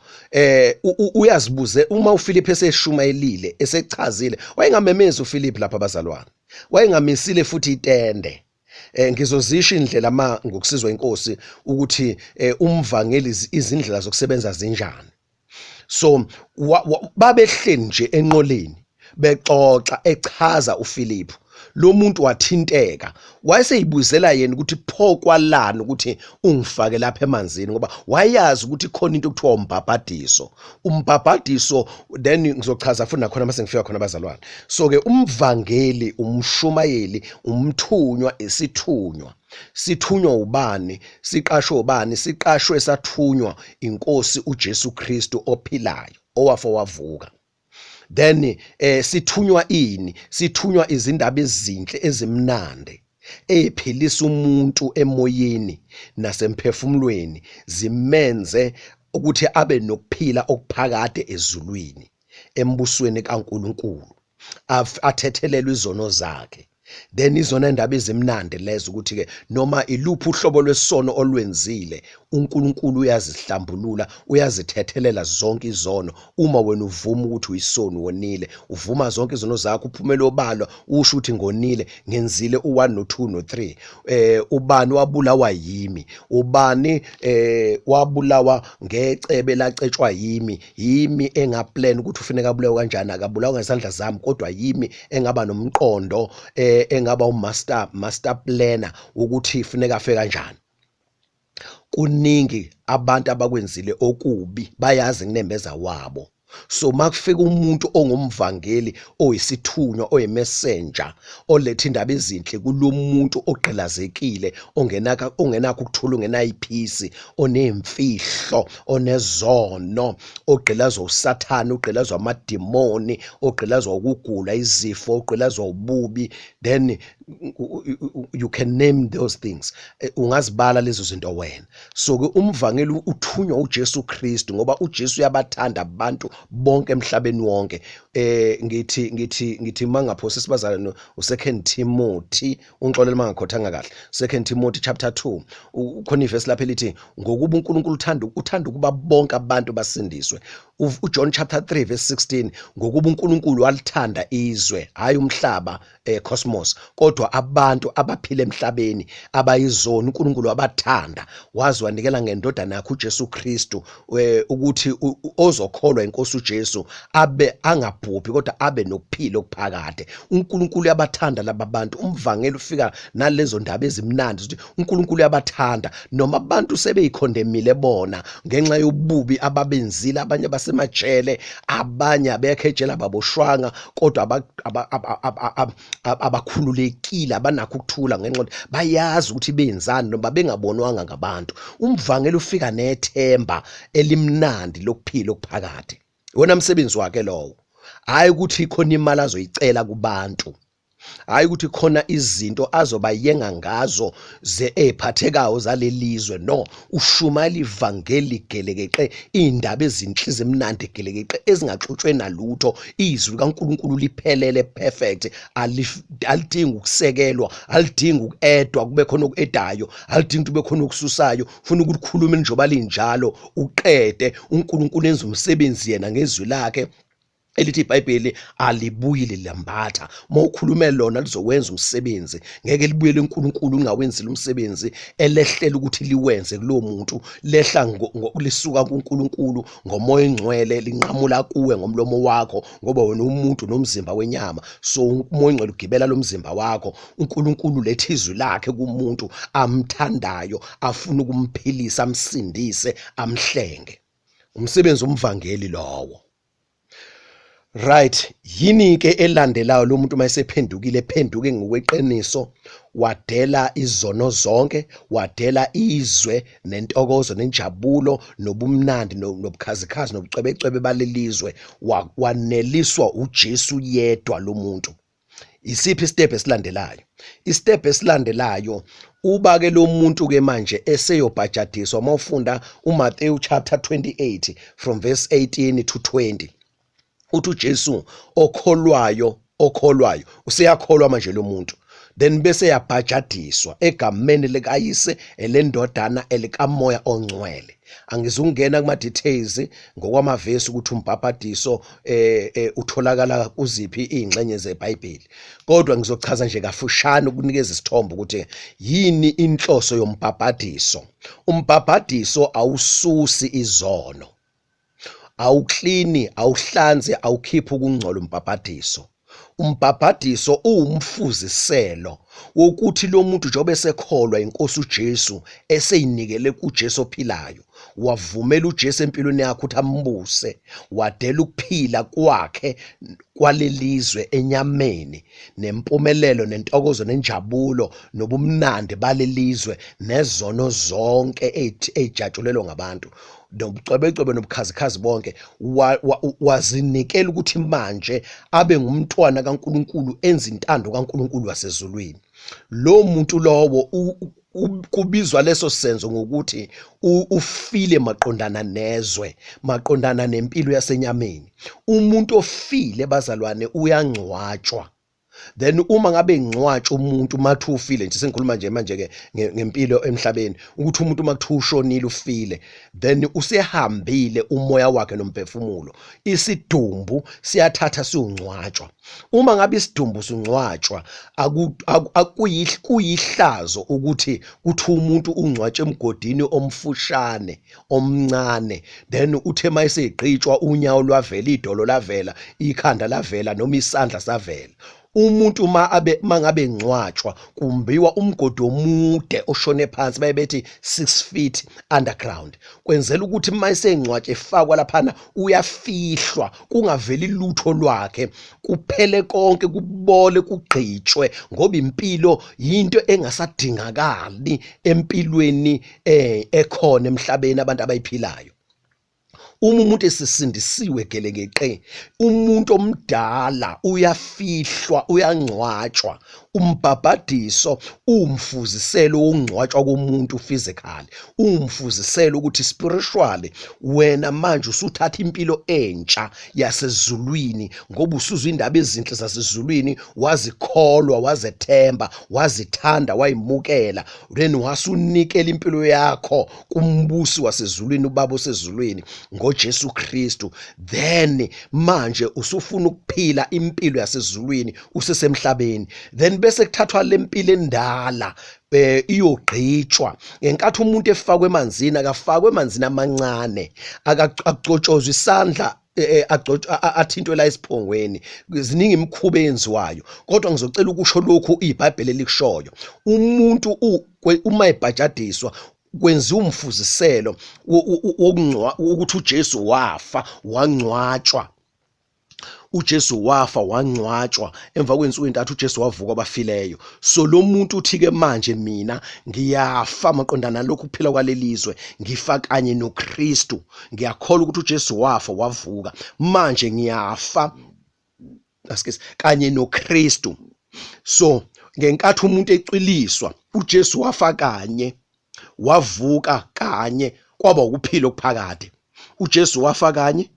uyazibuze uma uPhilip eseshumayelile, esechazile. Wayengamemezi uPhilip lapha, abazalwane, wayengamisile futhi itende. Ngizozisho indlela ma ngokusizwa inkosi ukuthi umvangeli izindlela zokusebenza zinjani. So babehleli nje enqoleni bexoxa, echaza uPhilip, lo muntu wathinteka, wayeseyibuzela yena ukuthi pho kwalani ukuthi ungifake lapha emanzini, ngoba wayazi ukuthi khona into okuthiwa umbhabhadiso, umbhabhadiso. Then ngizochaza futhi nakhona mase ngifika khona, abazalwane. So ke umvangeli, umshumayeli, umthunywa, isithunywa. Sithunywa ubani? Siqashwe ubani? Siqashwe sathunywa inkosi uJesu Kristu ophilayo, owafa wavuka. Then sithunywa ini? Sithunywa izindaba ezinhle ezimnandi ephilisa umuntu emoyeni nasemphefumulweni, zimenze ukuthi abe nokuphila okuphakade ezulwini, embusweni kaNkuluNkulu, athethelelwe izono zakhe. Then izona indaba ezimnandi lezo, ukuthi ke noma iluphi uhlobo lwesono olwenzile, uNkulunkulu uyazihlambulula, uyazithethelela zonke izono uma wena uvuma ukuthi uyisoni, wonile, uvuma zonke izono zakho, uphumela obalwa, usho ukuthi ngonile, ngenzile u1 no2 no3, ubani wabulawa yimi, ubani wabulawa ngecebe lacetshwa yimi, yimi engaplan ukuthi ufuneka abulawe kanjani, akabulawa ngesandla zami, kodwa yimi engaba nomqondo, engaba umaster master planner ukuthi funeka afe kanjani. Kuningi abantu abakwenzile okubi, bayazi kunembeza wabo. So makufika umuntu ongumvangeli, oyisithunywa, oyimessenger, oletha indaba ezinhle kulomuntu ogqilazekile, ongenakho ukuthula, ongenayo ipeace, onemfihlo, onezono, ogqilazwa uSathane, ogqilazwa amadimoni, ogqilazwa ukugula, izifo, ogqilazwa ububi, then you can name those things, ungazibala lezo zinto wena. So ke umvangeli uthunywa uJesu Kristu, ngoba uJesu uyabathanda abantu bonke emhlabeni wonke. Ngithi mangaphosi sibazalwane, u2 Timothy, ungixolele mangakhothanga kahle, 2 Timothy chapter 2, ukhona ivesi lapha elithi ngokuba uNkulunkulu uthanda ukuba bonke abantu basindiswe. uJohn chapter 3 verse 16, ngokuba uNkulunkulu walithanda izwe, hayi umhlaba, cosmos, kodwa abantu abaphila emhlabeni abayizona, uNkulunkulu wabathanda waze wanikela ngendodana yakhe uJesu Kristu, ukuthi ozokholwa inkosi uJesu abe angabhubhi kodwa abe nokuphila okuphakade. uNkulunkulu uyabathanda laba bantu. Umvangeli ufika nalezo ndaba ezimnandi ukuthi uNkulunkulu uyabathanda, noma abantu sebeyikhondemile bona ngenxa yobubi ababenzile, abanye basemajele, abanye abekho ejele, ababoshwanga, kodwa abakhululekile, abanakho ukuthula ngenxa yokuthi bayazi ukuthi benzani noma bengabonwanga ngabantu. Umvangeli ufika nethemba elimnandi lokuphila okuphakade. Wona msebenzi wakhe lowo, hayi ukuthi khona imali azoyicela kubantu, hayi ukuthi khona izinto azobayenga ngazo ze eziphathekayo zalelizwe. No, ushumayela ivangeli gelekeqe, indaba ezinhle ezimnandi gelekeqe, ezingaxutshwe nalutho. Izwi likaNkulunkulu liphelele, perfect, alidingi ukusekelwa, alidingi ukuedwa kube khona okuedayo, alidingi kube khona okususayo. Ufuna ukulikhuluma njengoba linjalo, uqede. uNkulunkulu enza umsebenzi yena ngezwi lakhe elithi iBhayibheli alibuyile lambatha. Uma ukhulume lona lizokwenza umsebenzi, ngeke libuyele uNkulunkulu ungawenzile umsebenzi elehlela ukuthi liwenze kulowo muntu. Lehla lisuka kuNkulunkulu ngomoya ongcwele, linqamula kuwe ngomlomo wakho, ngoba wena umuntu nomzimba wenyama. So umoya ongcwele ugibela lo mzimba wakho. uNkulunkulu letha izwi lakhe kumuntu amthandayo, afuna ukumphilisa, amsindise, amhlenge. Umsebenzi umvangeli lowo. Right, yini ke elandelayo? Lo muntu mayesephendukile, ephenduke ngokweqiniso, wadela izono zonke, wadela izwe nentokozo nenjabulo nobumnandi nobukhazikhazi nobucwebecwebe balelizwe, waneliswa uJesu yedwa lo muntu. Isiphi istep esilandelayo? Istep esilandelayo, uba ke lo muntu ke manje eseyobhajadiswa. Mawufunda uMathew chapter 28 from verse 18 to 20, uthi uJesu okholwayo useyakholwa manje lo muntu, then bese yabhajadiswa egameni likaYise, elendodana, elikaMoya ongcwele. Angizungena kuma details ngokwamavesi ukuthi umbhabhadiso utholakala kuziphi izingxenye zeBhayibheli, kodwa ngizochaza nje kafushane ukunikeza isithombe ukuthi yini inhloso yombhabhadiso. Umbhabhadiso awususi izono, awuklini, awuhlanzi, awukhiphi ukungcola umbhabhadiso. Umbhabhadiso uwumfuziselo wokuthi lo muntu njengoba esekholwa inkosi uJesu, eseyinikele kuJesu ophilayo, wavumela uJesu empilweni yakhe ukuthi ambuse, wadela ukuphila kwakhe kwalelizwe enyameni nempumelelo nentokozo nenjabulo nobumnandi balelizwe nezono zonke ey'jatshulelwa ngabantu nobucwebecwebe nobukhazikhazi bonke, wazinikela ukuthi manje abe ngumntwana kaNkulunkulu, enze intando kaNkulunkulu wasezulwini. Lo muntu lowo kubizwa leso senzo ngokuthi ufile maqondana nezwe, maqondana nempilo yasenyameni. Umuntu ofile, bazalwane, uyangcwatshwa. Then uma ngabe ngcwatshwa umuntu mathi ufile nje, sengikhuluma nje manje ke ngempilo emhlabeni, ukuthi umuntu uma kuthiwa ushonile, ufile, then usehambile umoya wakhe nomphefumulo, isidumbu siyathatha siyongcwatshwa. Uma ngabe isidumbu singcwatshwa, kuyihlazo ukuthi kuthi umuntu ungcwatshe emgodini omfushane, omncane, then uthe mayesegqitshwa unyawo lwavela, idolo lavela, ikhanda lavela, noma isandla savela. Umuntu uma abe mangabe engcwatshwa kumbiwa umgodi omude oshone phansi, baye bethi 6 feet underground, kwenzela ukuthi uma esengcwatshe efakwa laphana uyafihlwa, kungaveli lutho lwakhe, kuphele konke, kubole, kugqitshwe, ngoba impilo yinto engasadingakali empilweni ekhona emhlabeni abantu abayiphilayo. Uma umuntu esesindisiwe gelekeqe, umuntu omdala uyafihlwa, uyangcwatshwa. Umbhabhadiso uwumfuziselo wokungcwatshwa komuntu physically, uwumfuziselo ukuthi spiritually wena manje usuthatha impilo entsha yasezulwini, ngoba usuzwa indaba ezinhle zasezulwini, wazikholwa, wazethemba, wazithanda, wayimukela, then wasunikela impilo yakho kumbusi wasezulwini, ubaba osezulwini ngoJesu Kristu. Then manje usufuna ukuphila impilo yasezulwini usesemhlabeni, then bese kuthathwa lempilo endala iyogqitshwa. Ngenkathi umuntu efakwe emanzini, akafakwe emanzini amancane, akagcotshozwa isandla, athintwe la esiphongweni. Ziningi imikhuba eyenziwayo, kodwa ngizocela ukusho lokhu iBhayibheli elikushoyo. Umuntu uma ebhajadiswa kwenziwa umfuziselo ukuthi uJesu wafa wangcwatshwa. uJesu wafa wangcwatshwa, emva kwensuku ezintathu uJesu wavuka abafileyo. So lo muntu uthi ke manje mina ngiyafa maqondana nalokhu kuphila kwalelizwe, ngifa kanye noKristu, ngiyakholwa ukuthi uJesu wafa wavuka, manje ngiyafa kanye noKristu. So ngenkathi umuntu ecwiliswa, uJesu wafa kanye wavuka kanye, kwaba ukuphila okuphakade. uJesu wafa kanye,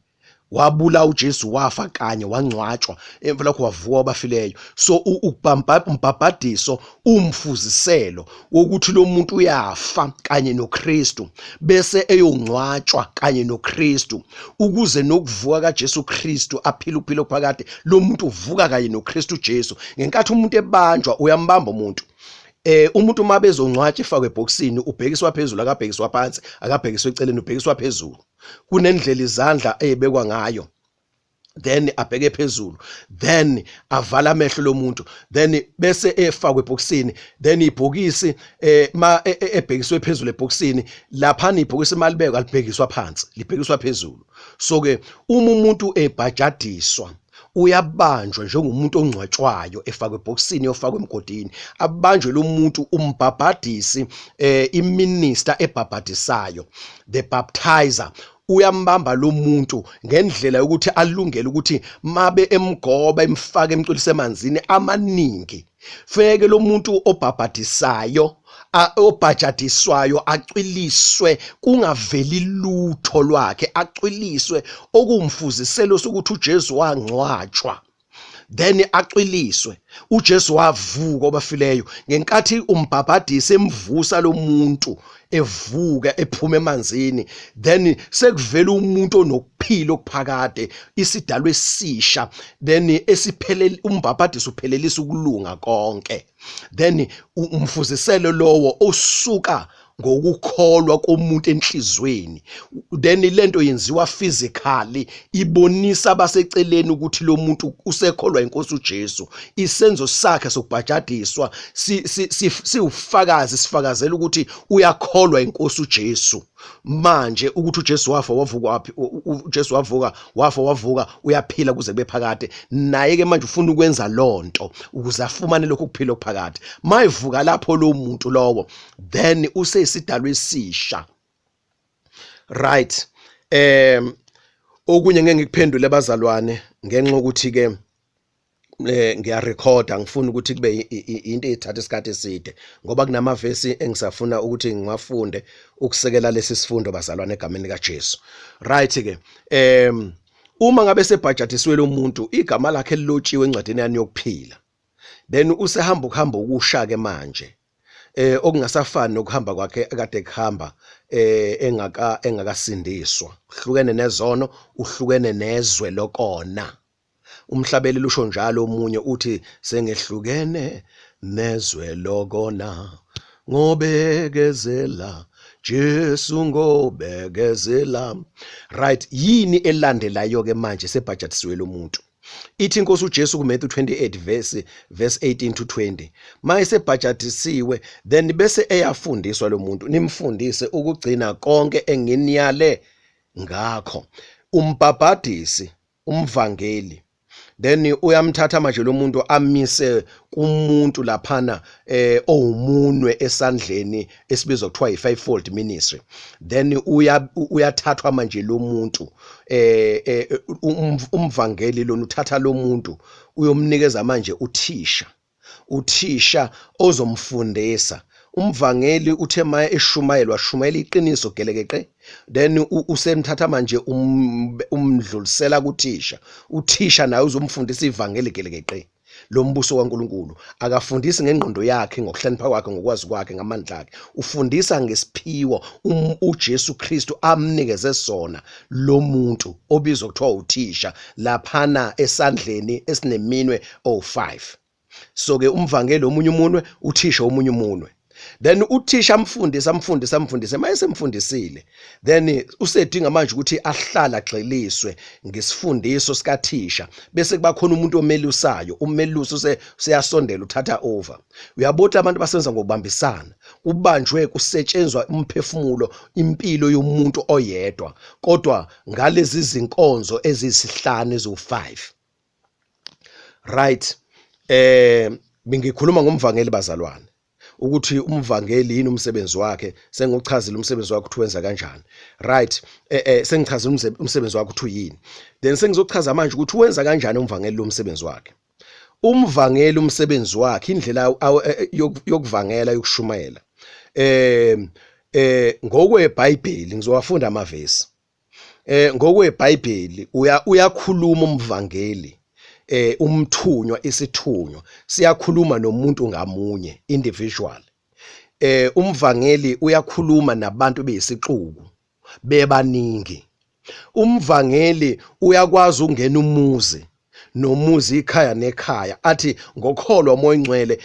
wabula uJesu wafa kanye, wangcwatshwa, emva lokho wavuka abafileyo. So umbhabhadiso umfuziselo wokuthi lo muntu uyafa kanye noKristu bese eyongcwatshwa kanye noKristu, ukuze nokuvuka kaJesu Kristu aphile ukuphila okuphakade. Lo muntu uvuka kanye noKristu Jesu. Ngenkathi umuntu ebanjwa, uyambamba umuntu. Umuntu uma bezongcwatsha ifakwe ebhokisini, ubhekiswa phezulu, akabhekiswa phansi, akabhekiswa eceleni, ubhekiswa phezulu. Kunendlela izandla ezibekwa ngayo, then abheke phezulu, then avala amehlo lomuntu, then bese efakwe ebhokisini, then ibhokisi ma ebhekiswe phezulu ebhokisini, lapha ibhokisi malibekwa alibhekiswa phansi, libhekiswa phezulu. So ke uma umuntu ebhajadiswa uyabanjwa njengomuntu ongcwatshwayo, efakwe ebhokisini, yofakwa emgodini, abanjwe lo muntu umbhabhadisi, iminister ebhabhadisayo, the baptizer, uyambamba lo muntu ngendlela yokuthi alungele ukuthi mabe emgoba, emfaka, emcwilise emanzini amaningi. Feke lo muntu obhabhadisayo, obhajadiswayo, acwiliswe kungaveli lutho lwakhe, acwiliswe okumfuziselo sokuthi uJesu wangcwatshwa, then acwiliswe, uJesu wavuka obafileyo. Ngenkathi umbhabhadisi emvusa lo muntu, evuka ephuma emanzini, then sekuvela umuntu onokuphila okuphakade, isidalwa esisha, then esiphelele. Umbhabhadisi uphelelisa ukulunga konke, then umfuziselo lowo osuka ngokukholwa komuntu enhlizweni. Then lento yenziwa physically, ibonisa abaseceleni ukuthi lo muntu usekholwa inkosi uJesu. Isenzo sakhe sokubhajadiswa siwufakazi, sifakazela ukuthi uyakholwa inkosi uJesu manje, ukuthi uJesu wafa wavuka, waphi uJesu wavuka, wafa wavuka, uyaphila kuze kube phakade. Naye ke manje ufuna ukwenza lonto ukuze afumane lokhu kuphila okuphakade. Mayivuka lapho lo muntu lowo, then useyisidalwa esisha, right? Okunye ngeke ngikuphendule abazalwane, ngenxa ukuthi ke ngiyarekhoda, ngifuna ukuthi kube into ethatha isikhathi eside, ngoba kunamavesi engisafuna ukuthi ngiwafunde ukusekela lesi sifundo, bazalwane, egameni likaJesu. Right ke, uma ngabe sebhajadisiwe lo muntu, igama lakhe lilotshiwe encwadini yani yokuphila, then usehamba ukuhamba okusha ke manje, okungasafani nokuhamba kwakhe akade kuhamba engakasindiswa. Uhlukene nezono, uhlukene nezwe lokona. Umhlabeli lusho njalo omunye uthi, sengehlukene nezwe lokona, ngobekezela Jesu, ngobekezela. Right, yini elandelayo ke manje sebhajadisiwe lo muntu? Ithi inkosi uJesu kuMatthew 28 verse 18 to 20, mayesebhajadisiwe then bese eyafundiswa lo muntu, nimfundise ukugcina konke enginiyale ngakho. Umbhabhadisi, umvangeli, then uyamthatha manje lo muntu amise kumuntu laphana owumunwe esandleni esibizwa kuthiwa yi-fivefold ministry. Then uyathathwa manje lo muntu, umvangeli lona uthatha lo muntu uyomnikeza manje uthisha ozomfundisa. Umvangeli uthe maye eshumayelwa washumayela iqiniso gelekeqe, then usemthatha manje umdlulisela kuthisha, uthisha naye uzomfundisa ivangeli gelekeqe lombuso kaNkuluNkulu. Akafundisi ngengqondo yakhe, ngokuhlakanipha kwakhe, ngokwazi kwakhe, ngamandla akhe, ufundisa ngesiphiwo uJesu Kristu amnikeze sona lo muntu obizwa kuthiwa uthisha laphana esandleni esineminwe o5. So ke umvangeli omunye umunwe, uthisha omunye umunwe. Then uthisha amfundise, amfundise, amfundise, mayesemfundisile then usedinga manje ukuthi ahlala agxiliswe ngesifundiso sikathisha, bese kuba khona umuntu omelusayo, umelusi useyasondela uthatha over. Uyabona abantu basebenza ngokubambisana, kubanjwe kusetshenzwa umphefumulo, impilo yomuntu oyedwa, kodwa ngalezi zinkonzo eziyisihlanu eziwu5. Right, bengikhuluma ngomvangeli bazalwane, ukuthi umvangeli yini umsebenzi wakhe, sengichazile umsebenzi wakhe ukuthi wenza kanjani. Right, sengichazile umsebenzi wakhe ukuthi uyini. Then sengizochaza manje ukuthi wenza kanjani umvangeli lo msebenzi wakhe. Umvangeli umsebenzi wakhe, indlela yokuvangela, yokushumayela, ngokweBhayibheli, ngizowafunda amavesi. NgokweBhayibheli uyakhuluma umvangeli, umthunywa, isithunywa siyakhuluma nomuntu ngamunye individual. Umvangeli uyakhuluma nabantu beyisixuku bebaningi. Umvangeli uyakwazi ukungena umuzi nomuzi, ikhaya nekhaya, athi ngokholwa uMoya oNgcwele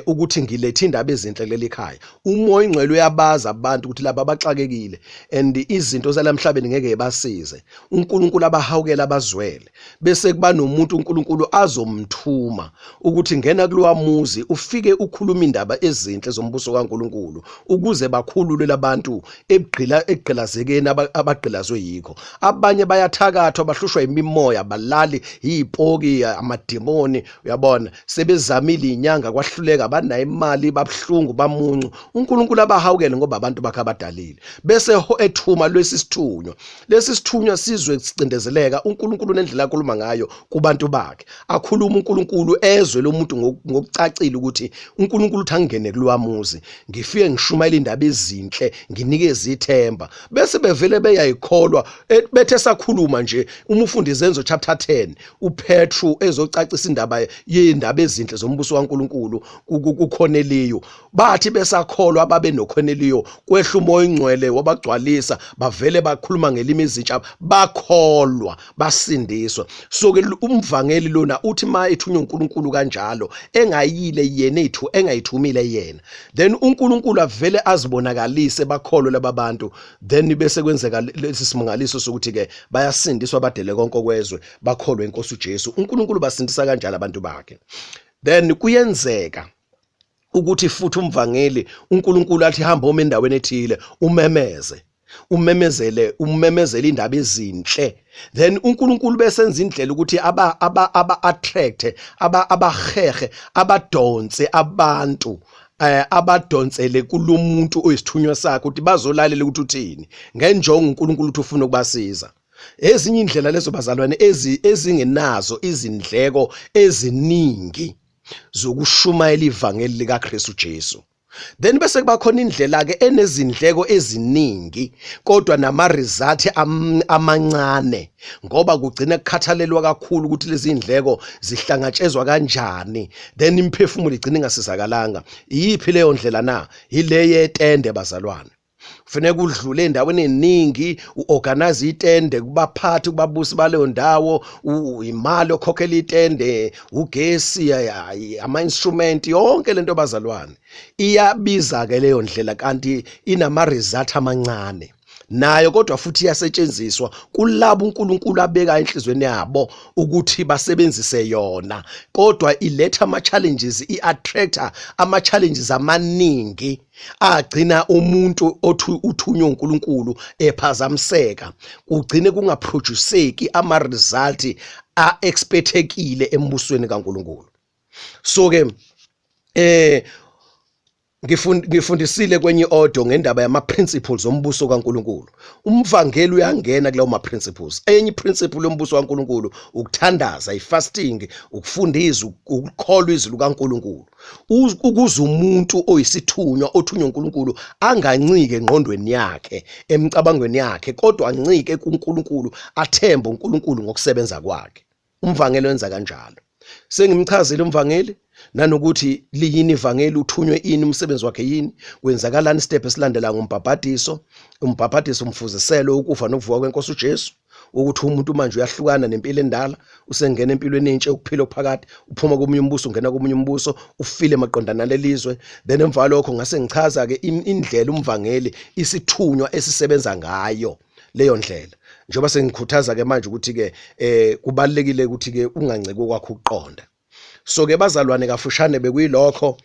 ukuthi ngilethe indaba ezinhle kuleli khaya. UMoya oNgcwele uyabaza abantu ukuthi laba abaxakekile and izinto zalamhlabeni ngeke basize, uNkulunkulu abahawukela abazwele. Bese kuba nomuntu uNkulunkulu azomthuma ukuthi ngena kulowa muzi ufike ukhuluma indaba ezinhle zombuso kaNkulunkulu, ukuze bakhulule labantu ekugqilazekeni abagqilazwe yikho. Abanye bayathakathwa, bahlushwa imimoya, balali izipoki, amadimoni, uyabona, sebezamile inyanga kwahluleka, banayo imali, babhlungu, bamuncu. uNkulunkulu abahawukele ngoba abantu bakhe abadalile. Bese ethuma lesi sithunywa, lesi sithunywa sizwe sicindezeleka. uNkulunkulu nendlela akhuluma ngayo kubantu bakhe, akhuluma uNkulunkulu ezwe lo muntu ngokucacile ukuthi uNkulunkulu uthi angene kulowamuzi, ngifike ngishumayela indaba ezinhle, nginikeze ithemba. Bese bevele beyayikholwa, bethe sakhuluma nje uma ufunda Izenzo chapter 10, uPetru ezocacisa indaba yendaba ezinhle zombuso kaNkulunkulu kuCornelio, bathi besakholwa babe noCornelio, kwehla uMoya oNgcwele wabagcwalisa, bavele bakhuluma ngelimi ezintsha, bakholwa, basindiswa. So ke umvangeli lona uthi ma ethunywa uNkulunkulu kanjalo, engayile yena ethu, engayithumile yena, then uNkulunkulu avele azibonakalise, bakholwe laba bantu. Then bese kwenzeka lesi simangaliso sokuthi ke bayasindiswa, badele konke kwezwe, bakholwe inkosi uJesu. uNkulunkulu basindisa kanjalo abantu bakhe. Then kuyenzeka ukuthi futhi umvangeli uNkulunkulu athi hamba uma endaweni ethile, umemeze, umemezele, umemezele indaba ezinhle. Then uNkulunkulu besenza indlela ukuthi aba aba aba attract, aba abahehe, abadonse abantu, abadonsele kulomuntu oyisithunywa sakhe ukuthi bazolalela ukuthi uthini, ngenjongo uNkulunkulu uthi ufuna ukubasiza. Ezinye indlela lezo bazalwane ezingenazo izindleko eziningi zokushumayela ivangeli likaKristu Jesu. Then bese kuba khona indlela ke enezindleko eziningi kodwa nama result amancane, ngoba kugcina kukhathalelwa kakhulu ukuthi lezi indleko zihlangatshezwa kanjani, then imiphefumulo igcina ingasizakalanga. Iyiphi leyo ndlela na? Ile yetende bazalwane. Kufuneka udlule endaweni eningi, uorganize itende kubaphathi, kubabusi baleyo ndawo, imali okhokhela itende, ugesi, ama instrument, yonke lento bazalwane iyabiza ke leyo ndlela, kanti inama result amancane. Nayo kodwa futhi iyasetshenziswa kulabo uNkulunkulu abeka enhlizweni yabo ukuthi basebenzise yona, kodwa iletha ama challenges, i-attractor ama challenges amaningi agcina umuntu othi uthunywe uNkulunkulu ephazamiseka, kugcine kungaproduceki ama result a expectekile embusweni kaNkulunkulu. So ke ngifundisile kwenye audio ngendaba yama principles ombuso kaNkulunkulu. Umvangeli uyangena kulawo ma principles. Enye principle yombuso kaNkulunkulu ukuthandaza, ifasting, ukufunda izwi, ukukholwa izwi likaNkulunkulu. Ukuze umuntu oyisithunywa othunywa uNkulunkulu angancike engqondweni yakhe, emicabangweni yakhe, kodwa ancike kuNkulunkulu, athembe uNkulunkulu ngokusebenza kwakhe. Umvangeli wenza kanjalo. Sengimchazile umvangeli nanokuthi liyini ivangeli, uthunywe ini, umsebenzi wakhe yini, kwenzakalani, step esilandela ngombhabhadiso. Umbhabhadiso umfuziselo ukufa nokuvuka kwenkosi uJesu, ukuthi umuntu manje uyahlukana nempilo endala, usengena empilweni entsha, ukuphila okuphakade, uphuma komunye umbuso ungena komunye umbuso, ufile maqondana nalelizwe. Then emva lokho ngase ngichaza ke indlela umvangeli, isithunywa esisebenza ngayo leyo ndlela. Njengoba sengikhuthaza ke manje ukuthi ke kubalekile ukuthi ke unganciki kwakho ukuqonda. So ke bazalwane, kafushane bekuyilokho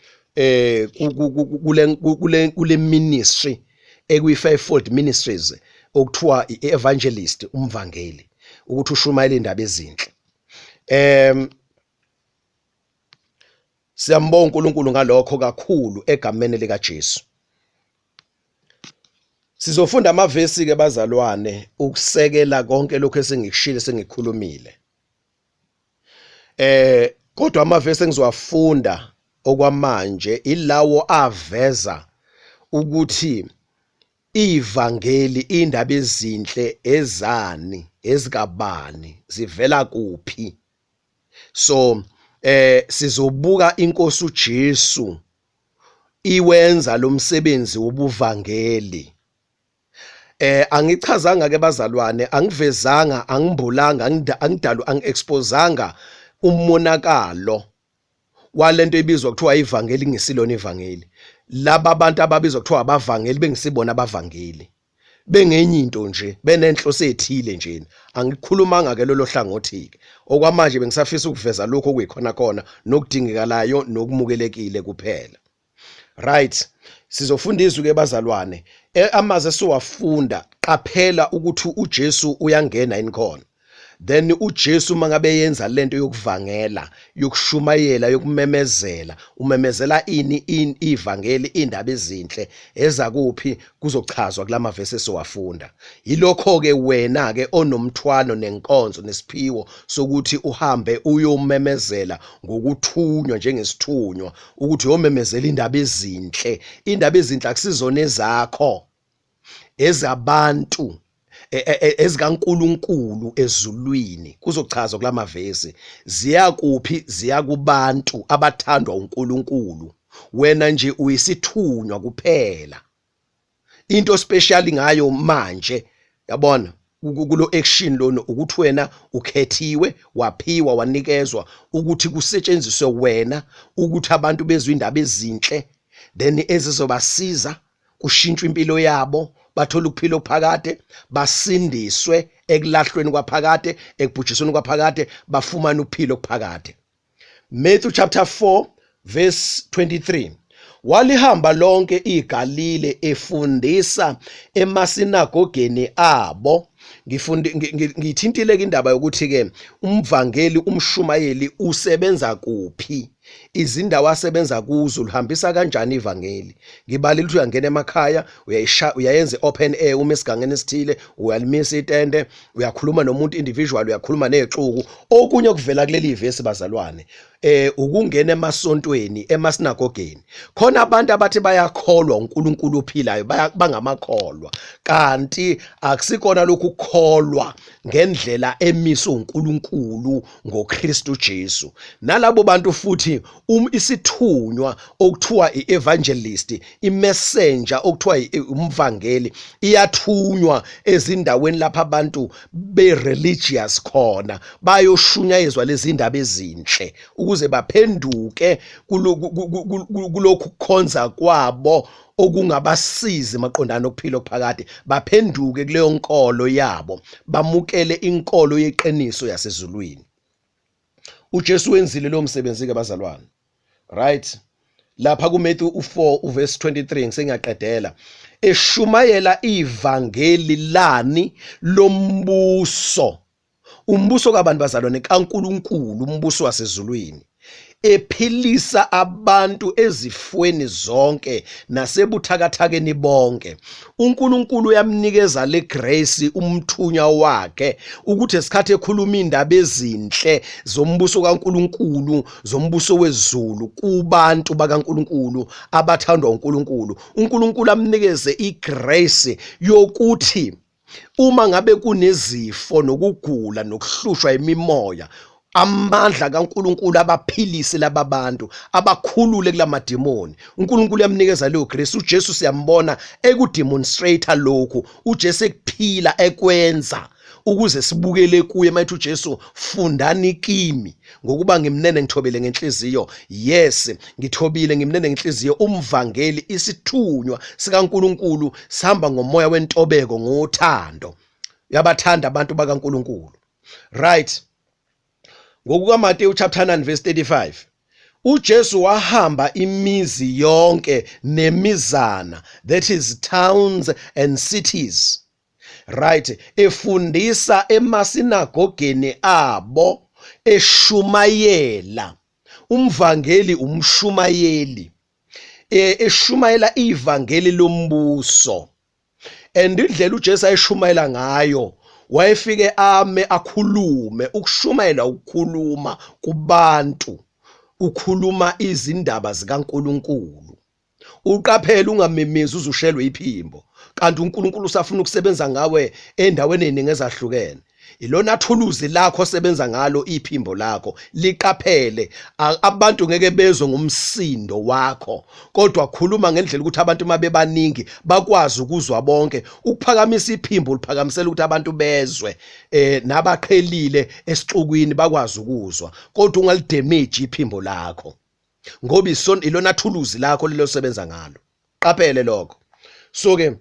kule ministry ekuyi fivefold ministries okuthiwa i-evangelist, umvangeli, ukuthi ushumayela indaba ezinhle. Siyambonga uNkulunkulu ngalokho kakhulu egameni lika Jesu. Sizofunda amavesi ke bazalwane ukusekela konke lokho esengikushilo, sengikukhulumile. Kodwa amavesi engizowafunda okwamanje ilawo aveza ukuthi ivangeli, indaba ezinhle ezani, ezikabani, zivela kuphi. So sizobuka inkosi uJesu iwenza lo msebenzi wobuvangeli. Angichazanga ke bazalwane, angivezanga, angimbulanga, angidalu, angiexposanga umonakalo walento ebizwa kuthiwa ivangeli ngesilona ivangeli. Laba abantu ababizwa kuthiwa abavangeli bengisibona abavangeli, bengenye into nje, benenhloso ethile nje. Angikhulumanga ke lolo hlangothi ke. Okwamanje bengisafisa ukuveza lokho okuyikhona khona nokudingekalayo nokumukelekile kuphela. Right, sizofunda izwi ke bazalwane. Amazwi esiwafunda, qaphela ukuthi uJesu uyangena yini khona. Then uJesu mangabe yenza lento yokuvangela, yokushumayela, yokumemezela, umemezela ini? Ivangeli, indaba ezinhle ezakuphi? Kuzochazwa kulamavesi esiwafunda. Yilokho ke wena ke onomthwalo nenkonzo nesiphiwo sokuthi uhambe uyomemezela ngokuthunywa njengesithunywa, ukuthi uyomemezela indaba ezinhle. Indaba ezinhle akusizona ezakho, ezabantu, ezikaNkulunkulu ezulwini. Kuzochazwa kulamavesi ziya kuphi? Ziya kubantu abathandwa uNkulunkulu. Wena nje uyisithunywa kuphela. Into special ngayo manje, yabona, kulo action lona, ukuthi wena ukhethiwe, waphiwa, wanikezwa ukuthi kusetshenziswe wena ukuthi abantu bezwe indaba ezinhle, then ezizobasiza kushintshwe impilo yabo, bathola ukuphila okuphakade, basindiswe ekulahlweni kwaphakade, ekubhujisweni kwaphakade, bafumane ukuphila okuphakade. Matthew chapter 4 verse 23. Walihamba lonke iGalile efundisa emasinagogeni abo. Ngithintile indaba yokuthi ke umvangeli, umshumayeli usebenza kuphi, izindawo asebenza kuzo, luhambisa kanjani ivangeli. Ngibalile ukuthi uyangena emakhaya, uyayenza open air, uma esigangeni esithile uyalimisa itende, uyakhuluma nomuntu individual, uyakhuluma nezixuku. Okunye okuvela kuleli vesi bazalwane, ukungena emasontweni, emasinagogeni. Khona abantu abathi bayakholwa uNkulunkulu ophilayo, bangamakholwa, kanti akusikona lokhu kukholwa ngendlela emiswe uNkulunkulu ngoKristu Jesu. Nalabo bantu futhi isithunywa okuthiwa i-evangelist, i-messenger okuthiwa umvangeli, iyathunywa ezindaweni lapha abantu be-religious khona, bayoshunyayezwa lezi ndaba ezinhle ukuze baphenduke kulokhu kukhonza kwabo. okungabasizi maqondana nokuphila okuphakade, baphenduke kuleyo nkolo yabo, bamukele inkolo yeqiniso yasezulwini. uJesu wenzile lo msebenzi ke bazalwane. Right, lapha kuMatthew u4 uverse 23 ngisengiyaqedela, eshumayela ivangeli lani lombuso, umbuso kabantu bazalwane kaNkuluNkulu, umbuso wasezulwini, ephilisa abantu ezifweni zonke nasebuthakathakeni bonke. uNkulunkulu uyamnikeza le grace umthunywa wakhe ukuthi esikhathi ekhuluma indaba ezinhle zombuso kaNkulunkulu, zombuso wezulu kubantu bakaNkulunkulu abathandwa uNkulunkulu, uNkulunkulu amnikeze igrace yokuthi uma ngabe kunezifo nokugula nokuhlushwa imimoya, amandla kaNkuluNkulu abaphilise laba bantu, abakhulule kulamademoni. uNkulunkulu uyamnikeza leyo grace. uJesu siyambona ekudemonstrate lokhu, uJesu ekuphila ekwenza ukuze sibukele kuye. Mayithi uJesu, fundani kimi ngokuba ngimnene ngithobile ngenhliziyo. Yes, ngithobile ngimnene ngenhliziyo. Umvangeli, isithunywa sikaNkuluNkulu, sihamba ngomoya wentobeko, ngothando. Uyabathanda abantu bakaNkuluNkulu. Right, ngokukaMateyu chapter 9 verse 35, uJesu wahamba imizi yonke nemizana, that is towns and cities, right, efundisa emasinagogeni abo, eshumayela. Umvangeli, umshumayeli, eshumayela ivangeli lombuso. And indlela uJesu ayeshumayela ngayo, wayefike ame akhulume. Ukushumayela ukukhuluma kubantu, ukhuluma izindaba zikaNkuluNkulu. Uqaphele ungamemezi uzushelwe iphimbo, kanti uNkulunkulu usafuna ukusebenza ngawe endaweni eziningi ezahlukene. Ilona thuluzi lakho osebenza ngalo iphimbo lakho, liqaphele. Abantu ngeke bezwe ngomsindo wakho, kodwa khuluma ngendlela ukuthi abantu uma bebaningi bakwazi ukuzwa bonke. Ukuphakamisa iphimbo uliphakamisela ukuthi abantu bezwe, nabaqhelile esixukwini bakwazi ukuzwa, kodwa ungalidamage iphimbo lakho ngoba ilona thuluzi lakho lelo sebenza ngalo. Qaphele lokho. So ke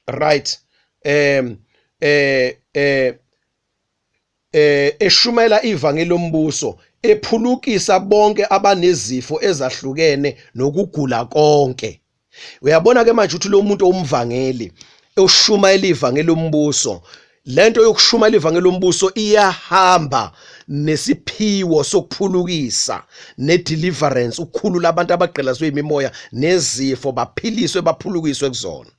right, eshumayela ivangeli lombuso, ephulukisa bonke abanezifo ezahlukene nokugula konke. Uyabona ke manje ukuthi lo muntu omvangeli oshumayela ivangeli lombuso, lento yokushumayela ivangeli lombuso iyahamba nesiphiwo sokuphulukisa nedeliverance, ukukhulula abantu abagqilazwe imimoya nezifo, baphiliswe baphulukiswe kuzona.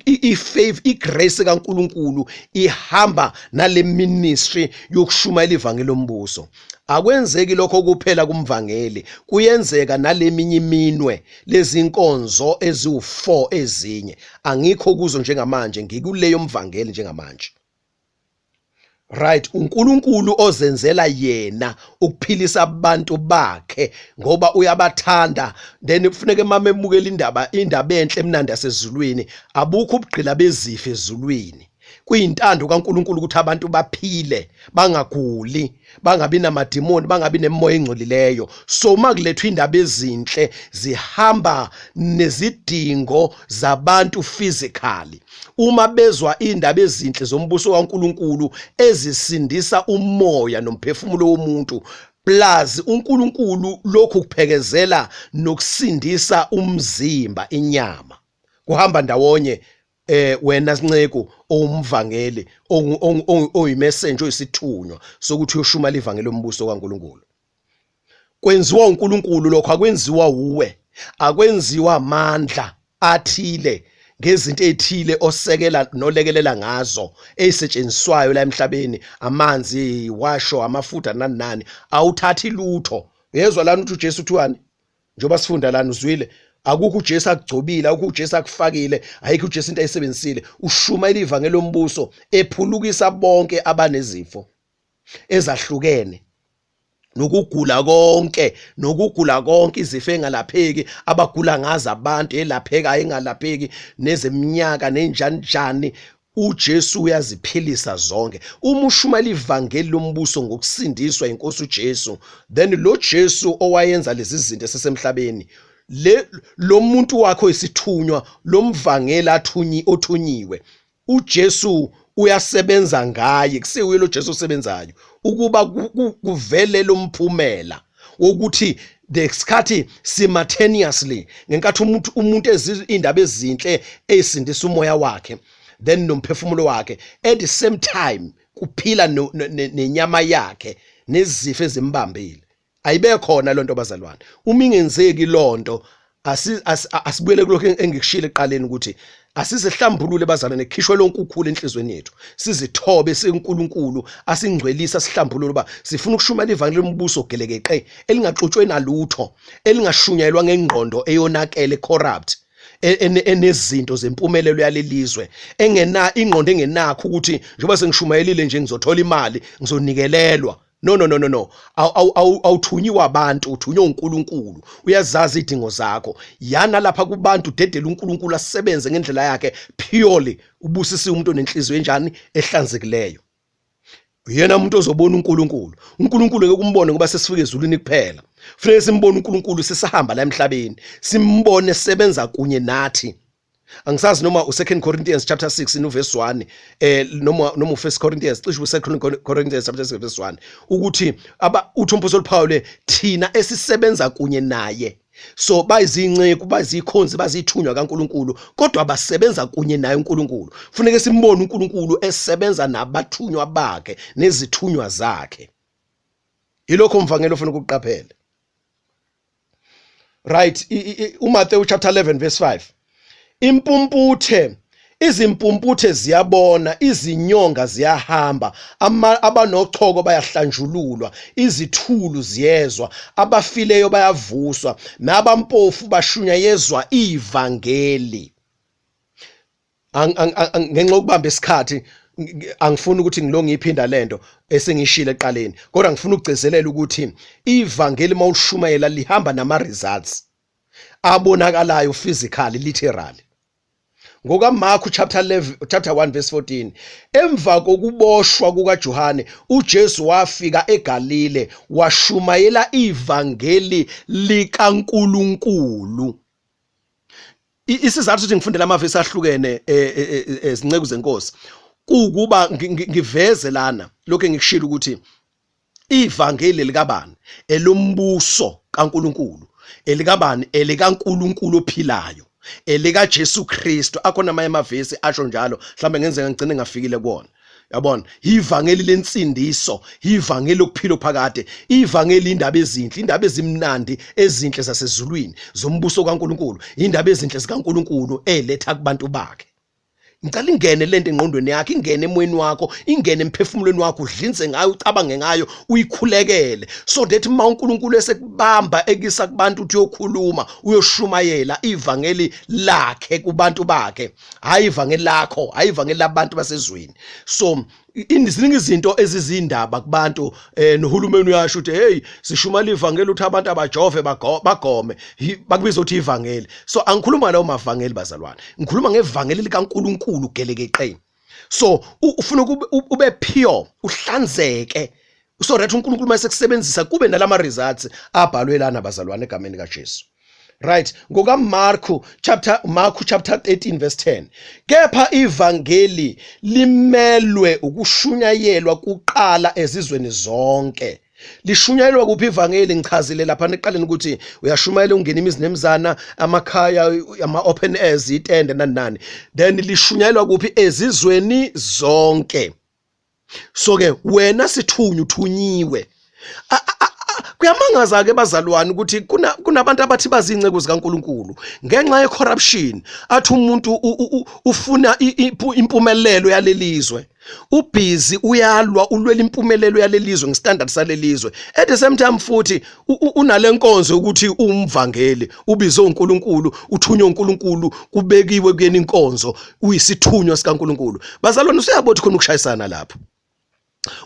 I-favor, igrace kaNkuluNkulu ihamba nale ministry yokushumayela ivangeli lombuso. Akwenzeki lokho kuphela kumvangeli, kuyenzeka naleminye iminwe, lezinkonzo eziwu4 ezinye angikho kuzo njengamanje, ngikuleyo mvangeli njengamanje. Right, uNkulunkulu ozenzela yena ukuphilisa abantu bakhe ngoba uyabathanda. Then kufuneka mama emukela indaba enhle emnandi yasezulwini. Abukho ubugqila bezifo ezulwini. Kuyintando kaNkulunkulu ukuthi abantu baphile, bangaguli, bangabi namadimoni, bangabi nemimoya engcolileyo. So uma kulethwa indaba ezinhle zihamba nezidingo zabantu physically. Uma bezwa indaba ezinhle zombuso kaNkulunkulu ezisindisa umoya nomphefumulo womuntu, plus uNkulunkulu lokhu kuphekezela nokusindisa umzimba, inyama, kuhamba ndawonye. Wena sinceku owumvangeli, oyimessenger, oyisithunywa sokuthi uyoshumela ivangeli lombuso kaNkulunkulu, kwenziwa uNkulunkulu lokho, akwenziwa uwe, akwenziwa amandla athile ngezinto ezithile osekela nolekelela ngazo ezisetshenziswayo la emhlabeni, amanzi, washo, amafutha, nani nani, awuthathi lutho. Uyezwa lana ukuthi uJesu uthiwani njengoba sifunda lana, uzwile? Akukho uJesu akugcobile, akukho uJesu akufakile, ayikho uJesu into ayisebenzisile. Ushumayela ivangeli lombuso, ephulukisa bonke abanezifo ezahlukene nokugula konke, nokugula konke, izifo engalapheki abagula ngazo abantu, elaphekayo, engalapheki, nezeminyaka nenjanjani, uJesu uyaziphilisa zonke. Uma ushumayela ivangeli lombuso ngokusindiswa inkosi uJesu, then lo Jesu owayenza lezi zinto esesemhlabeni, Le lo muntu wakho isithunywa lomvangeli athunyi othunyiwe uJesu uyasebenza ngaye, kusiwuye lo Jesu osebenzayo ukuba kuvele lomphumela wokuthi the sikhathi simultaneously ngenkathi umuntu ezizwa indaba ezinhle ezisindisa umoya wakhe then nomphefumulo wakhe at the same time kuphila nenyama yakhe nezifo ezimbambile. Ayibe khona lonto bazalwane. Uma ingenzeki lonto asibuyele kulokho engikushilo ekuqaleni ukuthi asizihlambulule bazalwane, khishwe lonke ukhulu enhlizweni yethu, sizithobe siNkulunkulu asingcwelisa, sihlambulule uba sifuna ukushumayela ivangeli lombuso gelekeqe elingaxutshwe nalutho, elingashunyayelwa ngengqondo eyonakele corrupt, enezinto zempumelelo yalelizwe, engena ingqondo engenakho ukuthi njengoba sengishumayelile nje ngizothola imali, ngizonikelelwa. No, no, no, no, no, awuthunyiwe abantu, uthunywe uNkulunkulu. Uyazazi idingo zakho. Yana lapha kubantu, dedela uNkulunkulu asebenze ngendlela yakhe purely. Ubusisiwe umuntu onenhliziyo enjani? Ehlanzekileyo. Uyena umuntu ozobona uNkulunkulu. UNkulunkulu ngeke umbone ngoba sesifike ezulwini kuphela. Kufanele simbone uNkulunkulu sisahamba la emhlabeni, simbone sebenza kunye nathi. Angisazi noma u2 Corinthians chapter 6 no verse 1 noma u1 Corinthians, cishe u2 Corinthians chapter 6 verse 1, ukuthi aba uthi umpostoli Paul thina esisebenza kunye naye. So bayizinceku, bayizikhonzi, bazithunywa kaNkuluNkulu, kodwa basebenza kunye naye uNkulunkulu. Kufuneka simbone uNkulunkulu esebenza nabathunywa bakhe nezithunywa zakhe. Yilokho umvangeli ofuna ukuqaphela. Right, uMathewu chapter 11 verse 5. Impumputhe, izimpumputhe ziyabona, izinyonga ziyahamba, abanochoko bayahlanjululwa, izithulu ziyezwa, abafileyo bayavuswa, nabampofu bashunyayezwa ivangeli. Ngenxa yokubamba isikhathi angifuni ukuthi ngilo ngiyiphinda lento esengishilo eqaleni, kodwa ngifuna ukugcizelela ukuthi ivangeli mawulishumayela lihamba nama results abonakalayo physically, literally. NgokaMarku chapter 11, chapter 1 verse 14, emva kokuboshwa kukaJohane uJesu wafika eGalile washumayela ivangeli likaNkuluNkulu. Isizathu ukuthi ngifundele amavesi ahlukene ezinceku zenkosi kuwukuba ngiveze lana lokho engikushilo ukuthi ivangeli likabani, elombuso kaNkuluNkulu, elikabani, elikaNkuluNkulu ophilayo, elikaJesu Kristu. Akhona amanye amavesi asho njalo, mhlawumbe ngenzeka ngigcine ngafikile kuwona. Yabona, ivangeli lensindiso, ivangeli lokuphila phakade, ivangeli indaba ezinhle, indaba ezimnandi ezinhle zasezulwini zombuso kaNkuluNkulu, indaba ezinhle zikaNkuluNkulu eletha kubantu bakhe. Ngicela ingene lento engqondweni yakho, ingene emoyeni wakho, ingene emphefumulweni wakho, udlinze ngayo, ucabange ngayo, uyikhulekele, so that uma uNkulunkulu esekubamba ekisa kubantu uthi uyokhuluma, uyoshumayela ivangeli lakhe kubantu bakhe, hayi ivangeli lakho, hayi ivangeli labantu basezweni. So ziningi izinto ezizindaba kubantu, nohulumeni uyasho ukuthi hey, sishumela ivangeli ukuthi abantu abajove bagome, bakubiza ukuthi ivangeli. So angikhuluma lawo mavangeli bazalwane, ngikhuluma ngevangeli likaNkuluNkulu gelekeqe. So ufuna ube pure, uhlanzeke, so that uNkulunkulu mase kusebenzisa kube nalama results abhalwe lana bazalwane egameni kaJesu. Right, ngokaMarku chapter, Marku chapter 13 verse 10, kepha ivangeli limelwe ukushunyayelwa kuqala ezizweni zonke. Lishunyayelwa kuphi ivangeli? Ngichazile lapha ekuqaleni ukuthi uyashumayela ungena imizi nemizana, amakhaya, ama open airs, itende nani nani. Then lishunyayelwa kuphi? Ezizweni zonke. So ke wena sithunywa, uthunyiwe. Kuyamangaza ke bazalwane ukuthi kunabantu abathi bazinceku zikaNkuluNkulu ngenxa ye corruption, athi umuntu ufuna impumelelo yalelizwe, ubhizi uyalwa, ulwela impumelelo yalelizwe ngestandard salelizwe, at the same time futhi unalenkonzo ukuthi umvangeli ubizwe uNkulunkulu, uthunywe uNkulunkulu, kubekiwe kuyena inkonzo, uyisithunywa sikaNkulunkulu. Bazalwane, usuyabona khona ukushayisana lapho.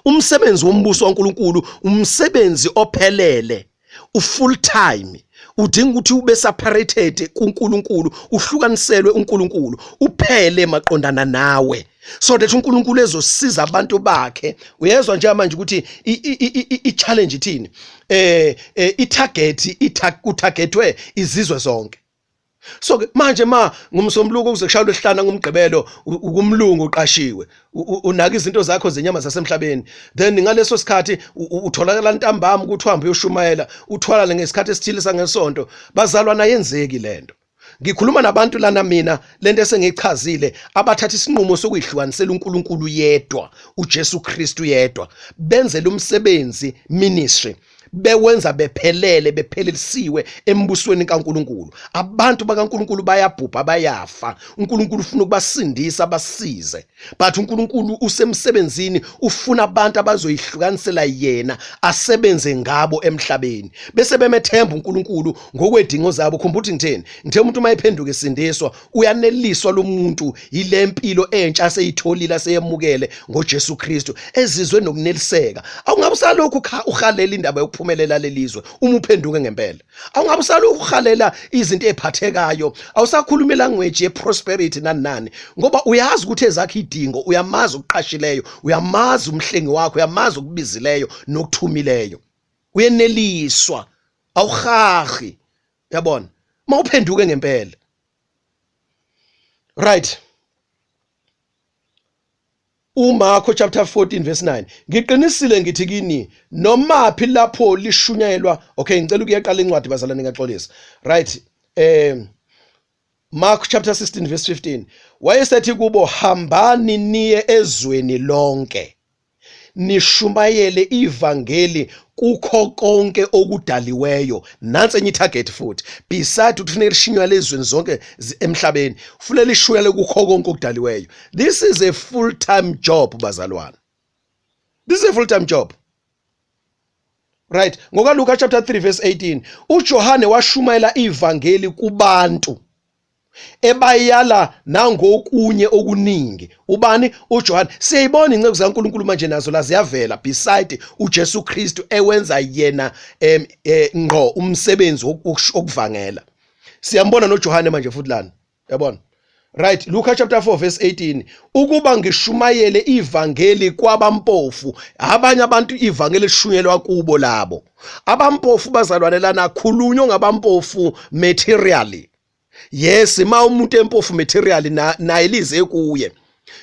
Umsebenzi wombuso kaNkulunkulu umsebenzi ophelele, ufull time, udinga ukuthi ube separated kuNkulunkulu, uhlukaniselwe uNkulunkulu, uphele maqondana nawe. So that uNkulunkulu ezosiza abantu bakhe. Uyezwa nje manje ukuthi i-challenge ithini? I-target utargetwe izizwe zonke. So ke manje ma ngumsombuluko kuze kushaywe lwesihlanu ngumgqibelo ukumlungu uqashiwe, unaka izinto zakho zenyama zasemhlabeni, then ngaleso sikhathi utholakala ntambama ukuthi uhambe uyoshumayela, uthwala ngesikhathi esithile sangesonto. Bazalwana, yenzeki lento. Ngikhuluma nabantu lana mina lento esengiyichazile, abathatha isinqumo sokuyihlukanisela uNkulunkulu yedwa, uJesu Kristu yedwa, benzele umsebenzi ministry, bewenza bephelele, bephelelisiwe embusweni kaNkulunkulu. Abantu bakaNkulunkulu bayabhubha, bayafa. uNkulunkulu ufuna ukubasindisa, basize, but uNkulunkulu usemsebenzini, ufuna abantu abazoyihlukanisela yena, asebenze ngabo emhlabeni, bese bemethemba uNkulunkulu ngokwedingo zabo. Khumbula ukuthi ngitheni? Ngithe umuntu uma ephenduka esindiswa, uyaneliswa lo muntu yile mpilo entsha aseyitholile, aseyemukele ngoJesu Kristu, ezizwe nokuneliseka. Awungabe usalokhu uhalela indaba yokuphumelela lelizwe uma uphenduke ngempela. Awungabe usalokhu uhalela izinto eziphathekayo, awusakhuluma ilanguage ye-prosperity nani nani, ngoba uyazi ukuthi ezakho idingo, uyamazi okuqashileyo, uyamazi umhlengi wakho, uyamazi okubizileyo nokuthumileyo. Uyeneliswa, awuhahi, uyabona, mawuphenduke ngempela. Right, uMarko chapter 14 verse 9: "Ngiqinisile ngithi kini, nomaphi lapho lishunyayelwa." Okay, ngicela ukuyeqala incwadi, bazalwane, ngiyaxolisa. Right, Mark chapter 16 verse 15: Wayesethi kubo, "Hambani niye ezweni lonke, nishumayele ivangeli kukho konke okudaliweyo." Nansi enye itarget futhi, beside ukuthi kufuneka lishunyayelwe ezweni zonke emhlabeni, kufuneka lishunyayelwe kukho konke okudaliweyo. This is a full time job, bazalwane. This is a full time job. Right, ngokaLuka chapter 3 verse 18, uJohane washumayela ivangeli kubantu, ebayala nangokunye okuningi. Ubani? UJohane. Siyayibona inceku zikaNkulunkulu manje nazo la ziyavela, beside uJesu Kristu ewenza yena ngqo umsebenzi wokuvangela. Siyambona noJohane manje futhi lana, yabona. Right, Luka chapter 4 verse 18: "Ukuba ngishumayele ivangeli kwabampofu." Abanye abantu ivangeli lishunyelwa kubo labo abampofu. Bazalwane, lana khulunywa ngabampofu materially. Yes, ma umuntu empofu materially, naye lize kuye.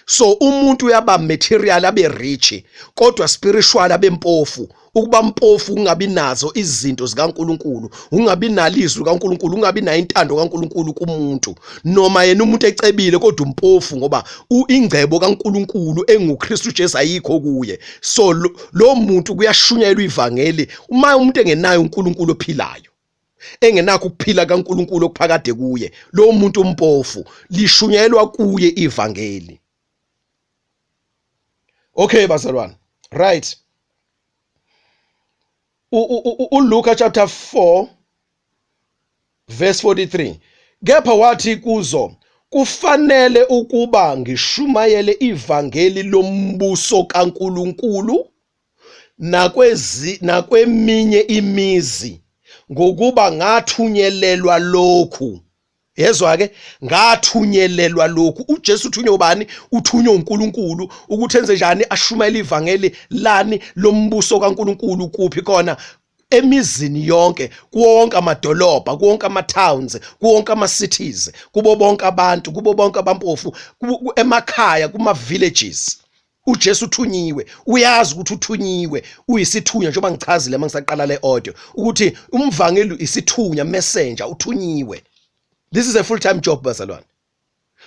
So umuntu uyaba material abe rich, kodwa spiritual abe mpofu. Ukuba mpofu kungabi nazo izinto zikaNkuluNkulu, ungabi nalizwi likaNkuluNkulu, ungabi nayo intando kaNkuluNkulu kumuntu. Noma yena umuntu ecebile, kodwa umpofu ngoba ingcebo kaNkuluNkulu enguKristu Jesu ayikho kuye. So lo muntu kuyashunyayelwa ivangeli uma umuntu engenayo uNkulunkulu ophilayo, engenakho ukuphila kaNkuluNkulu okuphakade kuye, lo muntu umpofu, lishunyayelwa kuye ivangeli. Okay bazalwane, right, uLuka chapter 4 verse 43: Kepha wathi kuzo, "Kufanele ukuba ngishumayele ivangeli lombuso kaNkuluNkulu nakwezi nakweminye imizi, ngokuba ngathunyelelwa lokhu." Yezwa ke, ngathunyelelwa lokhu. UJesu uthunywe ubani? Uthunywe uNkulunkulu ukuthi enze njani? Ashumayele ivangeli lani? Lombuso kaNkulunkulu. Kuphi khona? Emizini yonke, kuwo wonke amadolobha, kuwo wonke ama-towns, kuwo wonke ama-cities, kubo bonke abantu, kubo bonke abampofu, emakhaya, kuma-villages. UJesu uthunyiwe, uyazi ukuthi uthunyiwe, uyisithunywa, njengoba ngichazile uma ngisaqala le audio ukuthi umvangeli isithunywa, messenger, uthunyiwe. This is a full time job, bazalwane.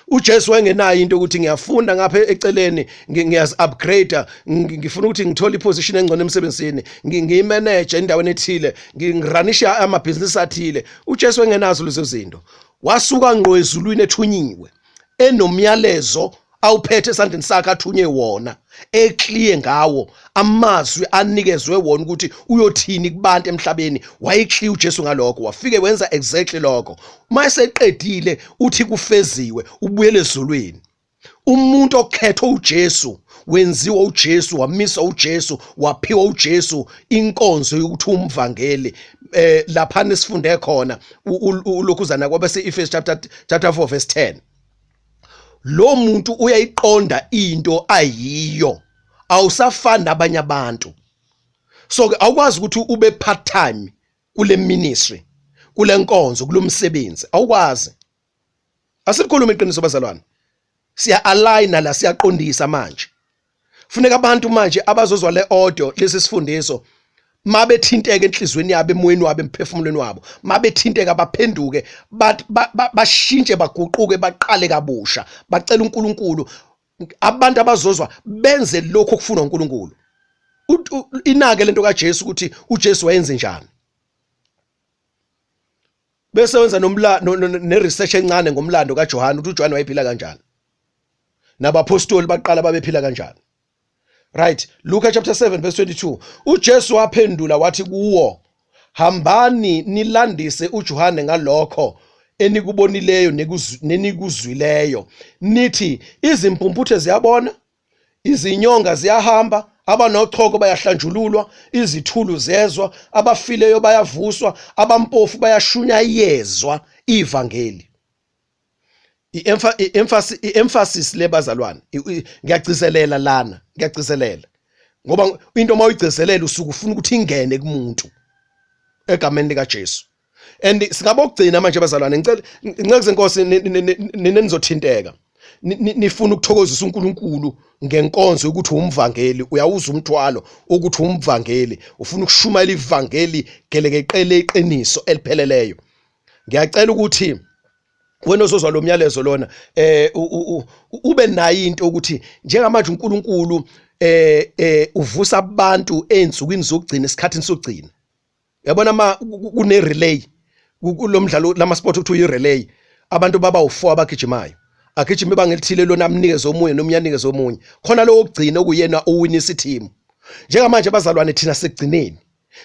uJesu wayengenayo into ukuthi ngiyafunda ngapha eceleni, ngiyazi upgrade, ngifuna ukuthi ngithole iposition engcono emsebenzini, ngiyimanager endaweni ethile, ngiranisha amabhizinisi athile. UJesu wayengenazo lezo zinto. Wasuka ngqo ezulwini ethunyiwe, enomyalezo awuphethe esandleni sakhe, athunye wona, eclear ngawo amazwi anikezwe wona ukuthi uyothini kubantu emhlabeni. Wayeclear uJesu ngalokho, wafike wenza exactly lokho. Uma eseqedile uthi kufeziwe, ubuyele ezulwini. Umuntu okhethwe uJesu, wenziwa uJesu, wamiswa uJesu, waphiwa uJesu inkonzo yokuthi umvangeli, lapha nisifunde khona ulokhuzana kwabase Efes chapter 4 verse 10. Lo muntu uyayiqonda into ayiyo, awusafani nabanye abantu. So ke awukwazi ukuthi ube part time kule ministry, kule nkonzo, kulomsebenzi, awukwazi. Asikhulume iqiniso bazalwane, siya align la, siyaqondisa manje. Funeka abantu manje abazozwa le audio, lesi sifundiso, mabethinteka enhlizweni yabo, emoyeni wabo, emphefumulweni wabo, mabethinteka baphenduke, bashintshe, baguquke, baqale kabusha, bacela uNkulunkulu. Abantu abazozwa benze lokho okufunwa uNkulunkulu. Inake lento kaJesu ukuthi uJesu wayenze njani, bese wenza ne-research encane ngomlando kaJohane, ukuthi uJohane wayephila kanjani, nabapostoli baqala babephila kanjani. Right, Luka chapter 7 verse 22. UJesu waphendula wathi kuwo, hambani nilandise uJohane ngalokho enikubonileyo nenikuzwileyo, nithi izimpumputhe ziyabona, izinyonga ziyahamba, abanochoko bayahlanjululwa, izithulu zezwa, abafileyo bayavuswa, abampofu bayashunyayezwa ivangeli. I-emphasis le bazalwane, ngiyagcizelela lana, ngiyagcizelela ngoba into uma uyigcizelela usuke ufuna ukuthi ingene kumuntu egameni likaJesu. And singabokugcina manje bazalwane, ngicela inceku zenkosi nina nizothinteka, nifuna ukuthokozisa uNkulunkulu ngenkonzo yokuthi umvangeli, uyawuza umthwalo ukuthi umvangeli, ufuna ukushumayela ivangeli gelekeqele iqiniso elipheleleyo. Ngiyacela ukuthi wena ozozwa lo myalezo lona ube nayo into ukuthi njengamanje uNkulunkulu uvusa abantu ezinsukwini zokugcina, esikhathini sokugcina. Uyabona ma kune relay kulomdlalo lama sport okuthiwa i relay, abantu baba u4 abagijimayo, agijima ibanga elithile, lona amnikeze omunye nomunye anikeze omunye, khona lo wokugcina okuyena owinisa i-team. Njengamanje bazalwane, thina sekugcineni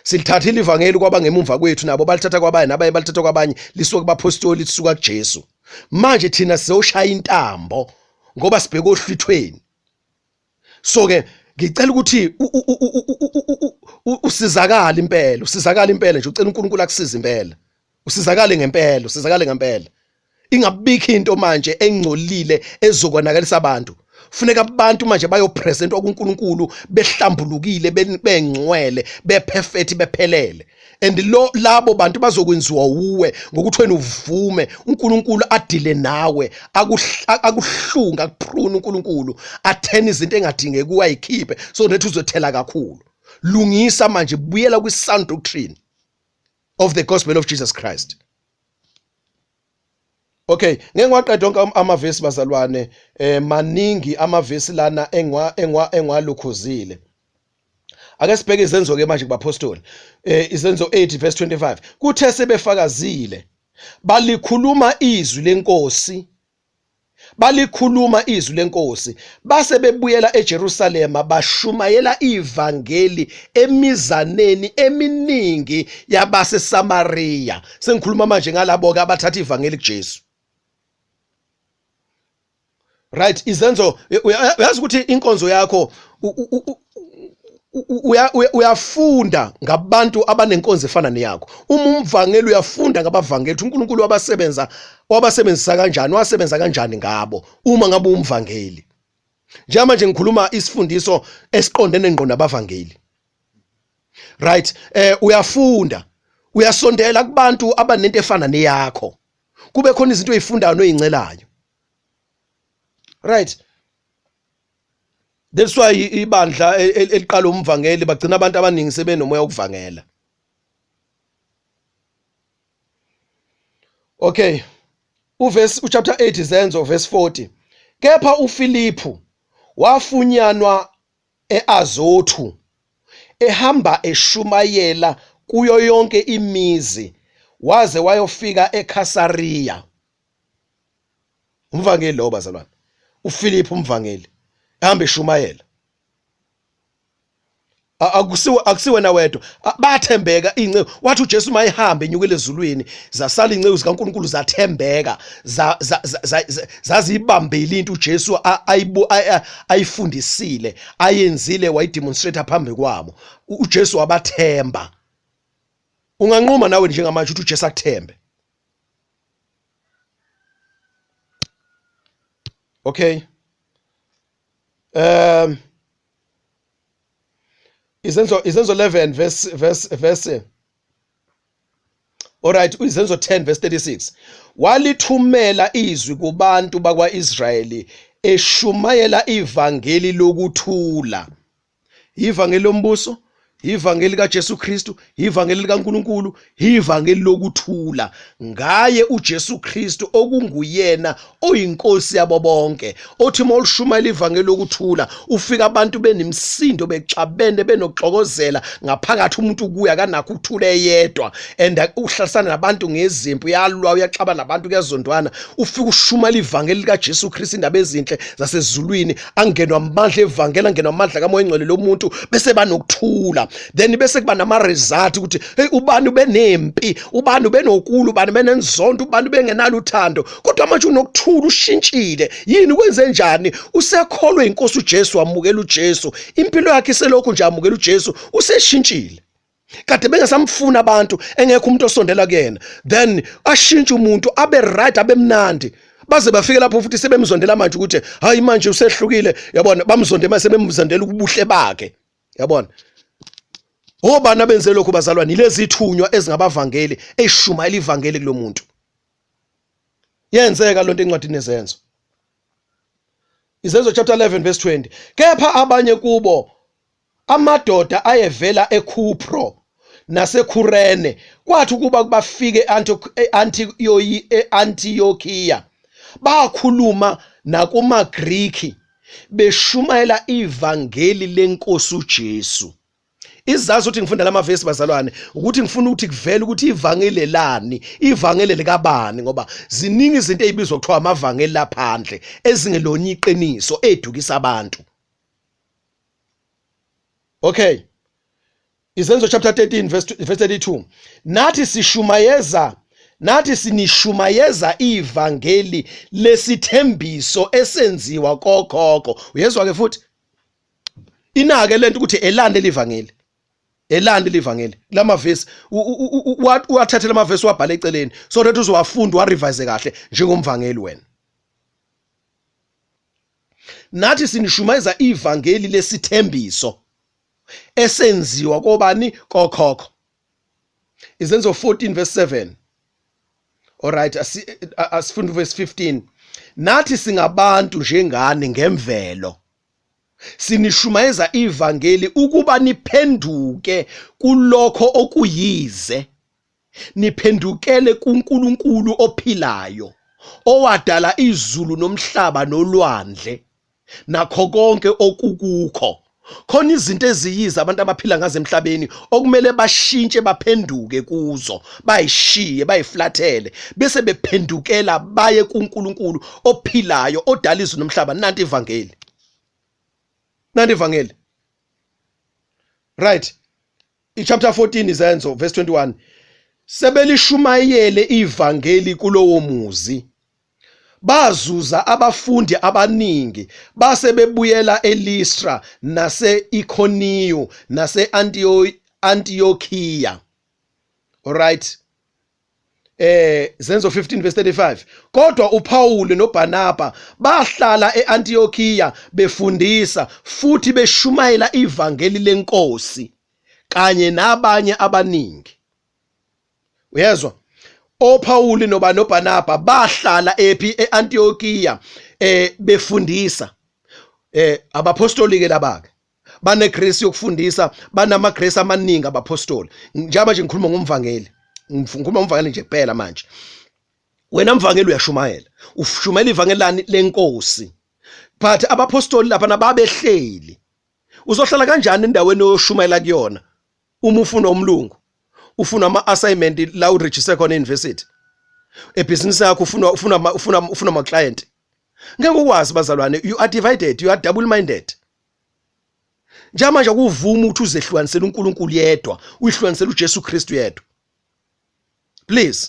silithathile ivangeli kwabangemumva kwethu, nabo balithatha kwabanye, nabanye balithatha kwabanye, lisuka kubapostoli, lisuka kuJesu. Manje thina sizoshaya intambo ngoba sibheke ohlwithweni. So ke ngicela ukuthi usizakale impela, usizakale impela nje, ucela uNkulunkulu akusize impela, usizakale ngempela, usizakale ngempela. Ingabikho into manje engcolile ezokonakalisa abantu. Funeka abantu manje bayopresentwa kuNkulunkulu behlambulukile, bengcwele, beperfect, bephelele. And lo labo bantu bazokwenziwa uwe ngokuthi wena uvume uNkulunkulu adile nawe, akuhlunga, akuprune uNkulunkulu, athene izinto engadingeki kuwe ayikhiphe, so that uzothela kakhulu. Lungisa manje, buyela kwi sound doctrine of the gospel of Jesus Christ. Okay, ngeke ngiwaqede onke amavesi bazalwane, maningi amavesi lana engwalukhuzile. Ake sibheke izenzo ke manje kubapostoli. Izenzo 8 verse 25. Kuthe sebefakazile balikhuluma izwi lenkosi, balikhuluma izwi lenkosi, base bebuyela eJerusalema bashumayela ivangeli emizaneni eminingi yabaseSamaria. Sengikhuluma manje ngalabo ke abathatha ivangeli kuJesu. Right, izenzo, uyazi ukuthi inkonzo yakho uyafunda ngabantu abanenkonzo efana neyakho. Uma umvangeli uyafunda ngabavangeli ukuthi uNkulunkulu wabasebenzisa kanjani, wasebenza kanjani ngabo uma ngabe umvangeli. Njengamanje ngikhuluma isifundiso esiqondene ngqo nabavangeli. Right, uyafunda, uyasondela kubantu abanento efana neyakho. Kube khona izinto ozifundayo noyincelayo. Right, that's why ibandla eliqala umvangeli bagcina abantu abaningi sebenomoya wokuvangela. Okay, uverse uchapter 8 izenzo verse 40. Kepha uFiliphu wafunyanwa eAzothu ehamba eshumayela kuyo yonke imizi waze wayofika eKhasariya. Umvangeli lo bazalwane, uFiliphu umvangeli ehamba eshumayela. Akusiwe na wedwa, bathembeka inceku. Wathi uJesu mayihambe enyukele ezulwini, zasala inceku zikaNkuluNkulu zathembeka, zazibambile into uJesu ayifundisile, ayenzile, wayidemonstrate phambi kwabo. uJesu wabathemba. Unganquma nawe njengamanje ukuthi uJesu akuthembe. Okay, Izenzo 11 verse. Alright, iZenzo 10 verse 36. Walithumela izwi kubantu bakwaIsrayeli eshumayela ivangeli lokuthula. Ivangeli lombuso, ivangeli kaJesu Kristu, ivangeli likaNkuluNkulu, ivangeli lokuthula ngaye uJesu Kristu okunguyena oyinkosi yabo bonke. Othi uma ulishumayela ivangeli lokuthula, ufika abantu benemsindo, bexabene, benokuxokozela ngaphakathi, umuntu kuya kanakho ukuthula eyedwa, and uhlalisana nabantu ngezimpi, uyalwa, uyaxaba nabantu, kuyazondwana. Ufika ushumayela ivangeli likaJesu Kristu, indaba ezinhle zasezulwini, angenwa amandla evangeli, angenwa amandla kaMoya Engcwele lomuntu, bese banokuthula. Then bese kuba nama result ukuthi hey, ubani ubenempi, ubani ubenokulu, ubani benenzondo, ubani ubengenalo uthando, kodwa manje unokuthula, ushintshile. Yini kwenze njani? Usekholwe inkosi uJesu, wamukela uJesu, impilo yakhe iselokhu nje amukela uJesu, useshintshile. Kade bengasamfuna abantu, engekho umuntu osondela kuyena, then ashintshe umuntu, abe right, abe mnandi, baze bafike lapho futhi sebemzondela manje ukuthi hayi, manje usehlukile, yabona, bamzonde mase bemzondela ubuhle bakhe, yabona. Obani abenze lokhu, bazalwane? Lezi thunywa ezingabavangeli eshumayela ivangeli kulomuntu. Yenzeka lonto encwadini yeZenzo. Izenzo chapter 11 verse 20. Kepha abanye kubo, amadoda ayevela eKhupro naseKhurene, kwathi ukuba bafike eAntiokia, bakhuluma nakumaGriki beshumayela ivangeli lenkosi uJesu. Izazi ukuthi ngifunda lamavesi, bazalwane, ukuthi ngifuna ukuthi kuvele ukuthi ivangeli lani, ivangeli likabani, ngoba ziningi izinto ezibizwa kuthiwa amavangeli laphandle ezingelona iqiniso, edukisa abantu. Okay, Izenzo chapter 13 verse 32. Nathi sishumayeza, nathi sinishumayeza ivangeli lesithembiso esenziwa kokhokho. Uyezwa ke futhi inake lento ukuthi elande livangeli, elande livangeli. Lamavesi uwathathe, lamavesi wabhala eceleni so that uzowafunda, warevise kahle njengomvangeli wena. Nathi sinishumayeza ivangeli lesithembiso esenziwa kobani? Kokhokho. Izenzo 14 verse 7. Alright, asifunde verse 15. Nathi singabantu njengani ngemvelo, sinishumayeza ivangeli ukuba niphenduke kulokho okuyize, niphendukele kuNkulunkulu ophilayo, owadala izulu nomhlaba nolwandle nakho konke okukukho. Khona izinto eziyize abantu abaphila ngazo emhlabeni okumele bashintshe, baphenduke kuzo, bayishiye, bayiflathele, bese bephendukela baye kuNkulunkulu ophilayo odala izulu nomhlaba. Nanti ivangeli, nanti ivangeli. Right, ichapter 14 Izenzo verse 21. Sebelishumayele ivangeli kulowo muzi, bazuza abafundi abaningi, base bebuyela eListra nase-Ikoniyu nase-Antiochiya. Alright, Zenzo 15 verse 35. Kodwa uPaul noBarnaba bahlala eAntiochia befundisa futhi beshumayela ivangeli lenkosi kanye nabanye abaningi. Uyezwa? OPaul noba noBarnaba bahlala ephi? EAntiochia, befundisa. Abapostoli ke labake bane grace yokufundisa, banama grace amaningi abapostoli. Njengoba nje ngikhuluma ngomvangeli, ngikhuluma ngomvangeli nje kuphela manje. Wena mvangeli uyashumayela, ushumayela ivangeli lani? Lenkosi. But abapostoli lapha nababehleli, uzohlala kanjani endaweni oyoshumayela kuyona uma ufuna umlungu, ufuna ama assignment la uregister khona university, ebhizinisi yakho ufuna ama client? Ngeke ukwazi, bazalwane. You are divided, you are double minded. Njengamanje akuvuma ukuthi uzehlukanisele uNkulunkulu yedwa, uyihlukanisele uJesu Kristu yedwa, please.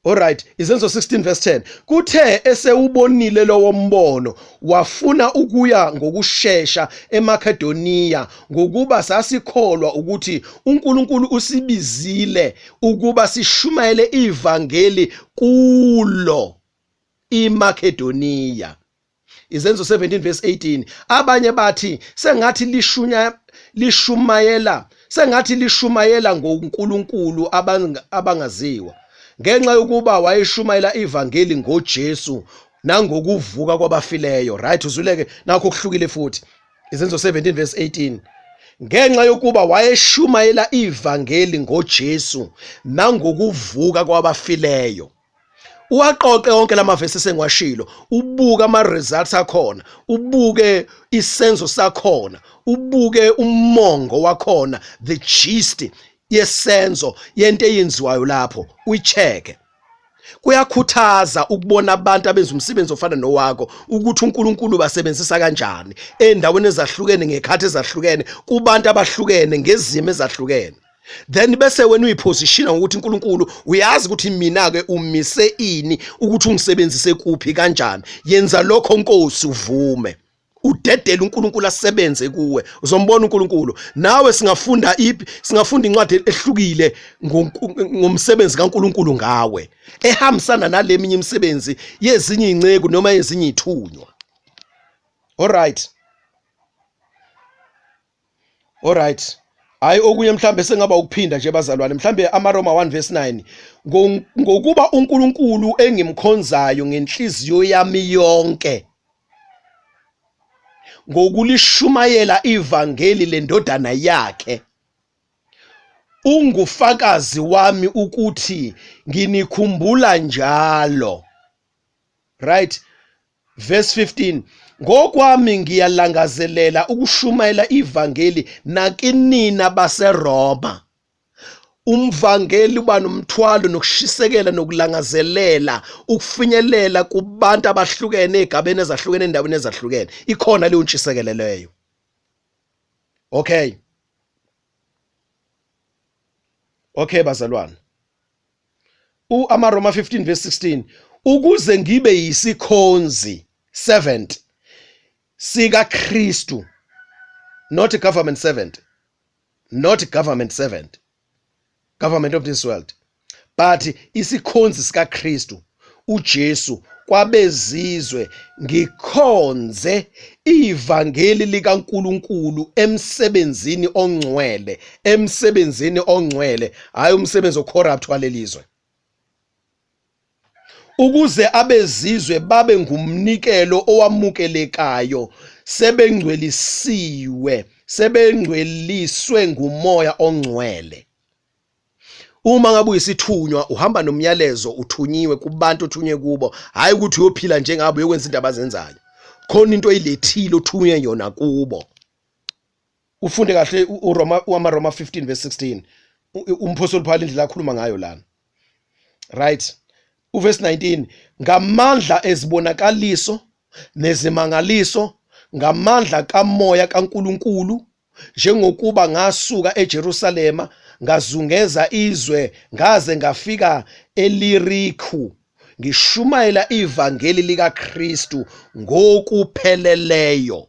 Alright, Izenzo 16 verse 10. Kuthe esewubonile lowo mbono, wafuna ukuya ngokushesha eMakedoniya, ngokuba sasikholwa ukuthi uNkulunkulu usibizile ukuba sishumayele ivangeli kulo. iMakedoniya. Izenzo 17 verse 18. Abanye bathi sengathi lishunya lishumayela sengathi lishumayela ngoNkulunkulu abangaziwa ngenxa yokuba wayeshumayela ivangeli ngoJesu nangokuvuka kwabafileyo. Right, uzuleke nakho kuhlukile futhi. Izenzo 17 verse 18. Ngenxa yokuba wayeshumayela ivangeli ngoJesu nangokuvuka kwabafileyo. Uwaqoqe wonke lamavesi esengiwashilo, ubuke ama results akhona, ubuke isenzo sakhona, ubuke umongo wakhona, the gist yesenzo yento eyenziwayo lapho, uyicheke. Kuyakhuthaza ukubona abantu abenza umsebenzi ofana nowakho ukuthi uNkulunkulu basebenzisa kanjani endaweni ezahlukene ngekhathi ezahlukene kubantu abahlukene ngezimo ezahlukene. Then bese wena uyipositiona ngokuthi uNkulunkulu uyazi ukuthi mina ke umise ini ukuthi ungisebenzise kuphi kanjani. Yenza lokho Nkosi, uvume udedele uNkulunkulu asebenze kuwe, uzombona uNkulunkulu. Nawe singafunda iphi, singafunda incwadi ehlukile ngomsebenzi kaNkulunkulu ngawe ehambisana naleminye imisebenzi yezinye inceku noma yezinye ithunywa. Alright, alright. Hayi, okunye mhlambe sengaba ukuphinda nje bazalwane, mhlambe amaRoma 1 verse 9, ngokuba uNkulunkulu engimkhonzayo ngenhliziyo yami yonke ngokulishumayela ivangeli lendodana yakhe ungufakazi wami ukuthi nginikhumbula njalo. Right, verse 15, ngokwami ngiyalangazelela ukushumayela ivangeli nakinina baseRoma. Umvangeli uba nomthwalo nokushisekela nokulangazelela ukufinyelela kubantu abahlukene ezigabeni ezahlukene endaweni ezahlukene. Ikhona leyo ntshisekelo leyo. Okay, okay bazalwane, uAmaroma 15 verse 16, ukuze ngibe yisikhonzi, servant sika Kristu, not government servant, not government servant, government of this world, but isikhonzi sika Kristu uJesu kwabezizwe, ngikhonze ivangeli likaNkuluNkulu emsebenzini ongcwele, emsebenzini ongcwele, hayi umsebenzi ocorrupt walelizwe, ukuze abezizwe babe ngumnikelo owamukelekayo, sebengcwelisiwe, sebengcweliswe nguMoya ongcwele. Uma ngabe uyisithunywa uhamba nomyalezo, uthunyiwe kubantu othunywe kubo, hayi ukuthi uyophila njengabo uyokwenza indaba azenzayo. Khona into oyilethile othunywe yona kubo. Ufunde kahle uRoma, uAmaroma 15 verse 16, umphostoli Paul indlela akhuluma ngayo lana. Right, uverse 19, ngamandla ezibonakaliso nezimangaliso, ngamandla kaMoya kaNkuluNkulu, njengokuba ngasuka eJerusalema ngazungeza izwe ngaze ngafika eLirikhu, ngishumayela ivangeli likaKristu ngokupheleleyo.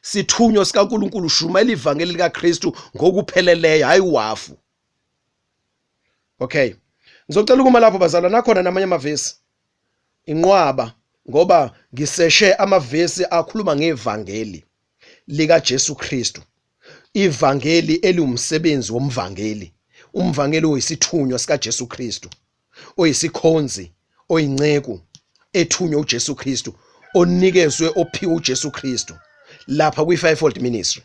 Sithunywa sikaNkuluNkulu, shumayela ivangeli likaKristu ngokupheleleyo, hayi wafu. Okay, ngizocela ukuma lapho bazalwane, nakhona namanye amavesi inqwaba, ngoba ngiseshe amavesi akhuluma ngevangeli likaJesu Kristu, ivangeli eliwumsebenzi womvangeli, umvangeli oyisithunywa sikaJesu Kristu, oyisikhonzi, oyinceku ethunywa uJesu Kristu, onikezwe, ophiwe uJesu Kristu lapha kwi-fivefold ministry.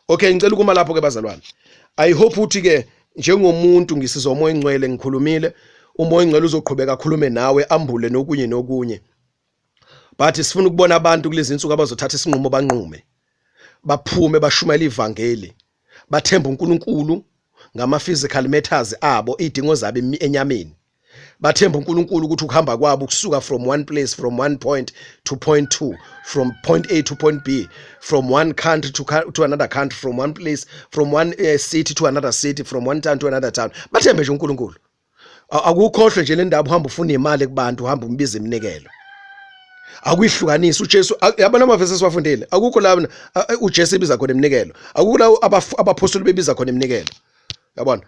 Okay, ngicela ukuma lapho ke bazalwane. I hope ukuthi ke njengomuntu ngisizwa uMoya oNgcwele, ngikhulumile, uMoya oNgcwele uzoqhubeka akhulume nawe, ambule nokunye nokunye. But sifuna ukubona abantu kulezi insuku abazothatha isinqumo, banqume, baphume, bashumayele ivangeli, bathemba uNkulunkulu ngama physical matters abo, idingo zabo enyameni. Bathemba uNkulunkulu ukuthi ukuhamba kwabo kusuka from one place, from one point to point 2, from point A to point B, from one country to another country, from one place, from one city to another city, from one town to another town. Bathembe nje uNkulunkulu. Akukhohlwe nje le ndaba uhamba ufuna imali kubantu, uhamba umbiza iminikelo. Akuyihlukanisi uJesu, yabona amavesi esiwafundile, akukho la uJesu ebiza khona iminikelo, akukho la abaphostoli bebiza khona iminikelo, yabona,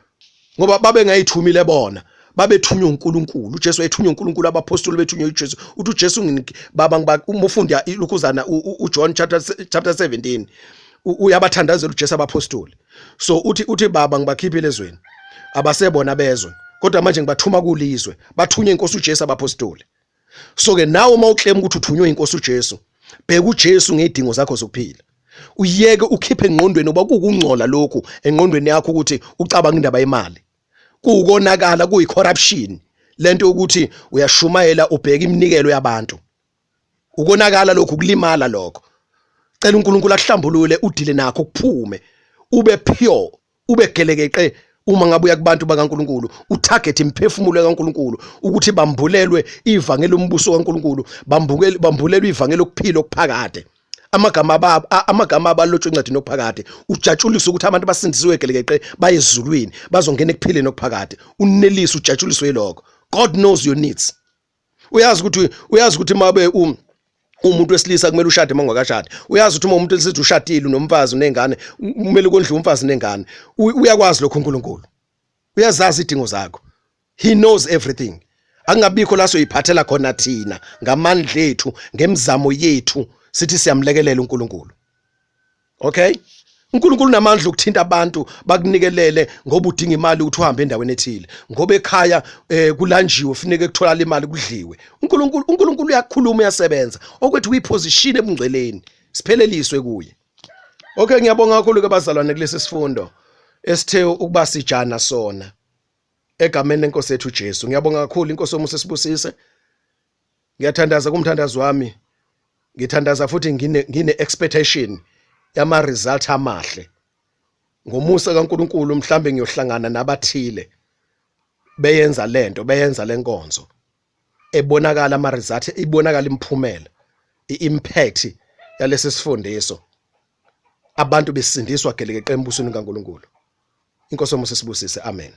ngoba babengayithumile bona. Babethunywa uNkulunkulu, uJesu wayethunywa uNkulunkulu, abapostoli bethunywa uJesu. Uthi uJesu baba ngiba uma ufunda ilokhuzana uJohn chapter 17 uyabathandazela uJesu abapostoli. So uthi baba ngibakhiphile ezweni, abasebona bezwe, kodwa manje ngibathuma kulizwe, bathunywe inkosi uJesu abapostoli. So ke nawe uma uclaim ukuthi uthunywe inkosi uJesu, bheka uJesu ngezidingo zakho zokuphila. Uyeke ukhiphe engqondweni uba kukungcola lokhu engqondweni yakho ukuthi ucabanga indaba yemali. Kuwukonakala, kuyi-corruption lento yokuthi uyashumayela ubheka iminikelo yabantu. Ukonakala lokhu, kulimala lokho. Cela uNkulunkulu akuhlambulule udile nakho kuphume, ube pure, ube gelekeqe uma ngabe uya kubantu bakaNkulunkulu, utarget imiphefumulo kaNkulunkulu ukuthi bambulelwe ivangeli lombuso kaNkulunkulu, bambulelwe ivangeli lokuphila okuphakade. Amagama abalotshwe encwadini yokuphakade, ujatshuliswe ukuthi abantu basindisiwe gelekeqe baye ezulwini, bazongena ekuphileni okuphakade. Unelise, ujatshuliswe yilokho. God knows your needs. Uyazi ukuthi mabe umuntu wesilisa kumele ushade uma ungakashadi. Uyazi ukuthi uma umuntu wesilisa ushadile unomfazi unengane, kumele kondliwe umfazi nengane. Uyakwazi lokho uNkulunkulu. Uyazazi idingo zakho. He knows everything. Akungabikho la soyiphathela khona thina ngamandla ethu, ngemizamo yethu, sithi siyamlekelela uNkulunkulu. Okay? uNkulunkulu unamandla ukuthinta abantu bakunikelele ngoba udinga imali ukuthi uhambe endaweni ethile, ngoba ekhaya kulanjiwe kufuneka kutholakala imali kudliwe. uNkulunkulu uyakhuluma, uyasebenza. Okwethu kuyiposition ebungcweleni, sipheleliswe kuye. Okay, ngiyabonga kakhulu ke bazalwane kulesi sifundo esithe ukuba sijana sona egameni lenkosi yethu Jesu. Ngiyabonga kakhulu, inkosi yomusa sibusise. Ngiyathandaza kumthandazo wami, ngithandaza futhi ngine expectation yama result amahle ngomusa kaNkuluNkulu. Mhlambe ngiyohlangana nabathile beyenza lento, beyenza lenkonzo, ebonakala ama result, ibonakala imiphumela, iimpact yalesi sifundiso, abantu besindiswa gelekeqe embusweni kaNkuluNkulu. Inkosi yomusa sibusise. Amen.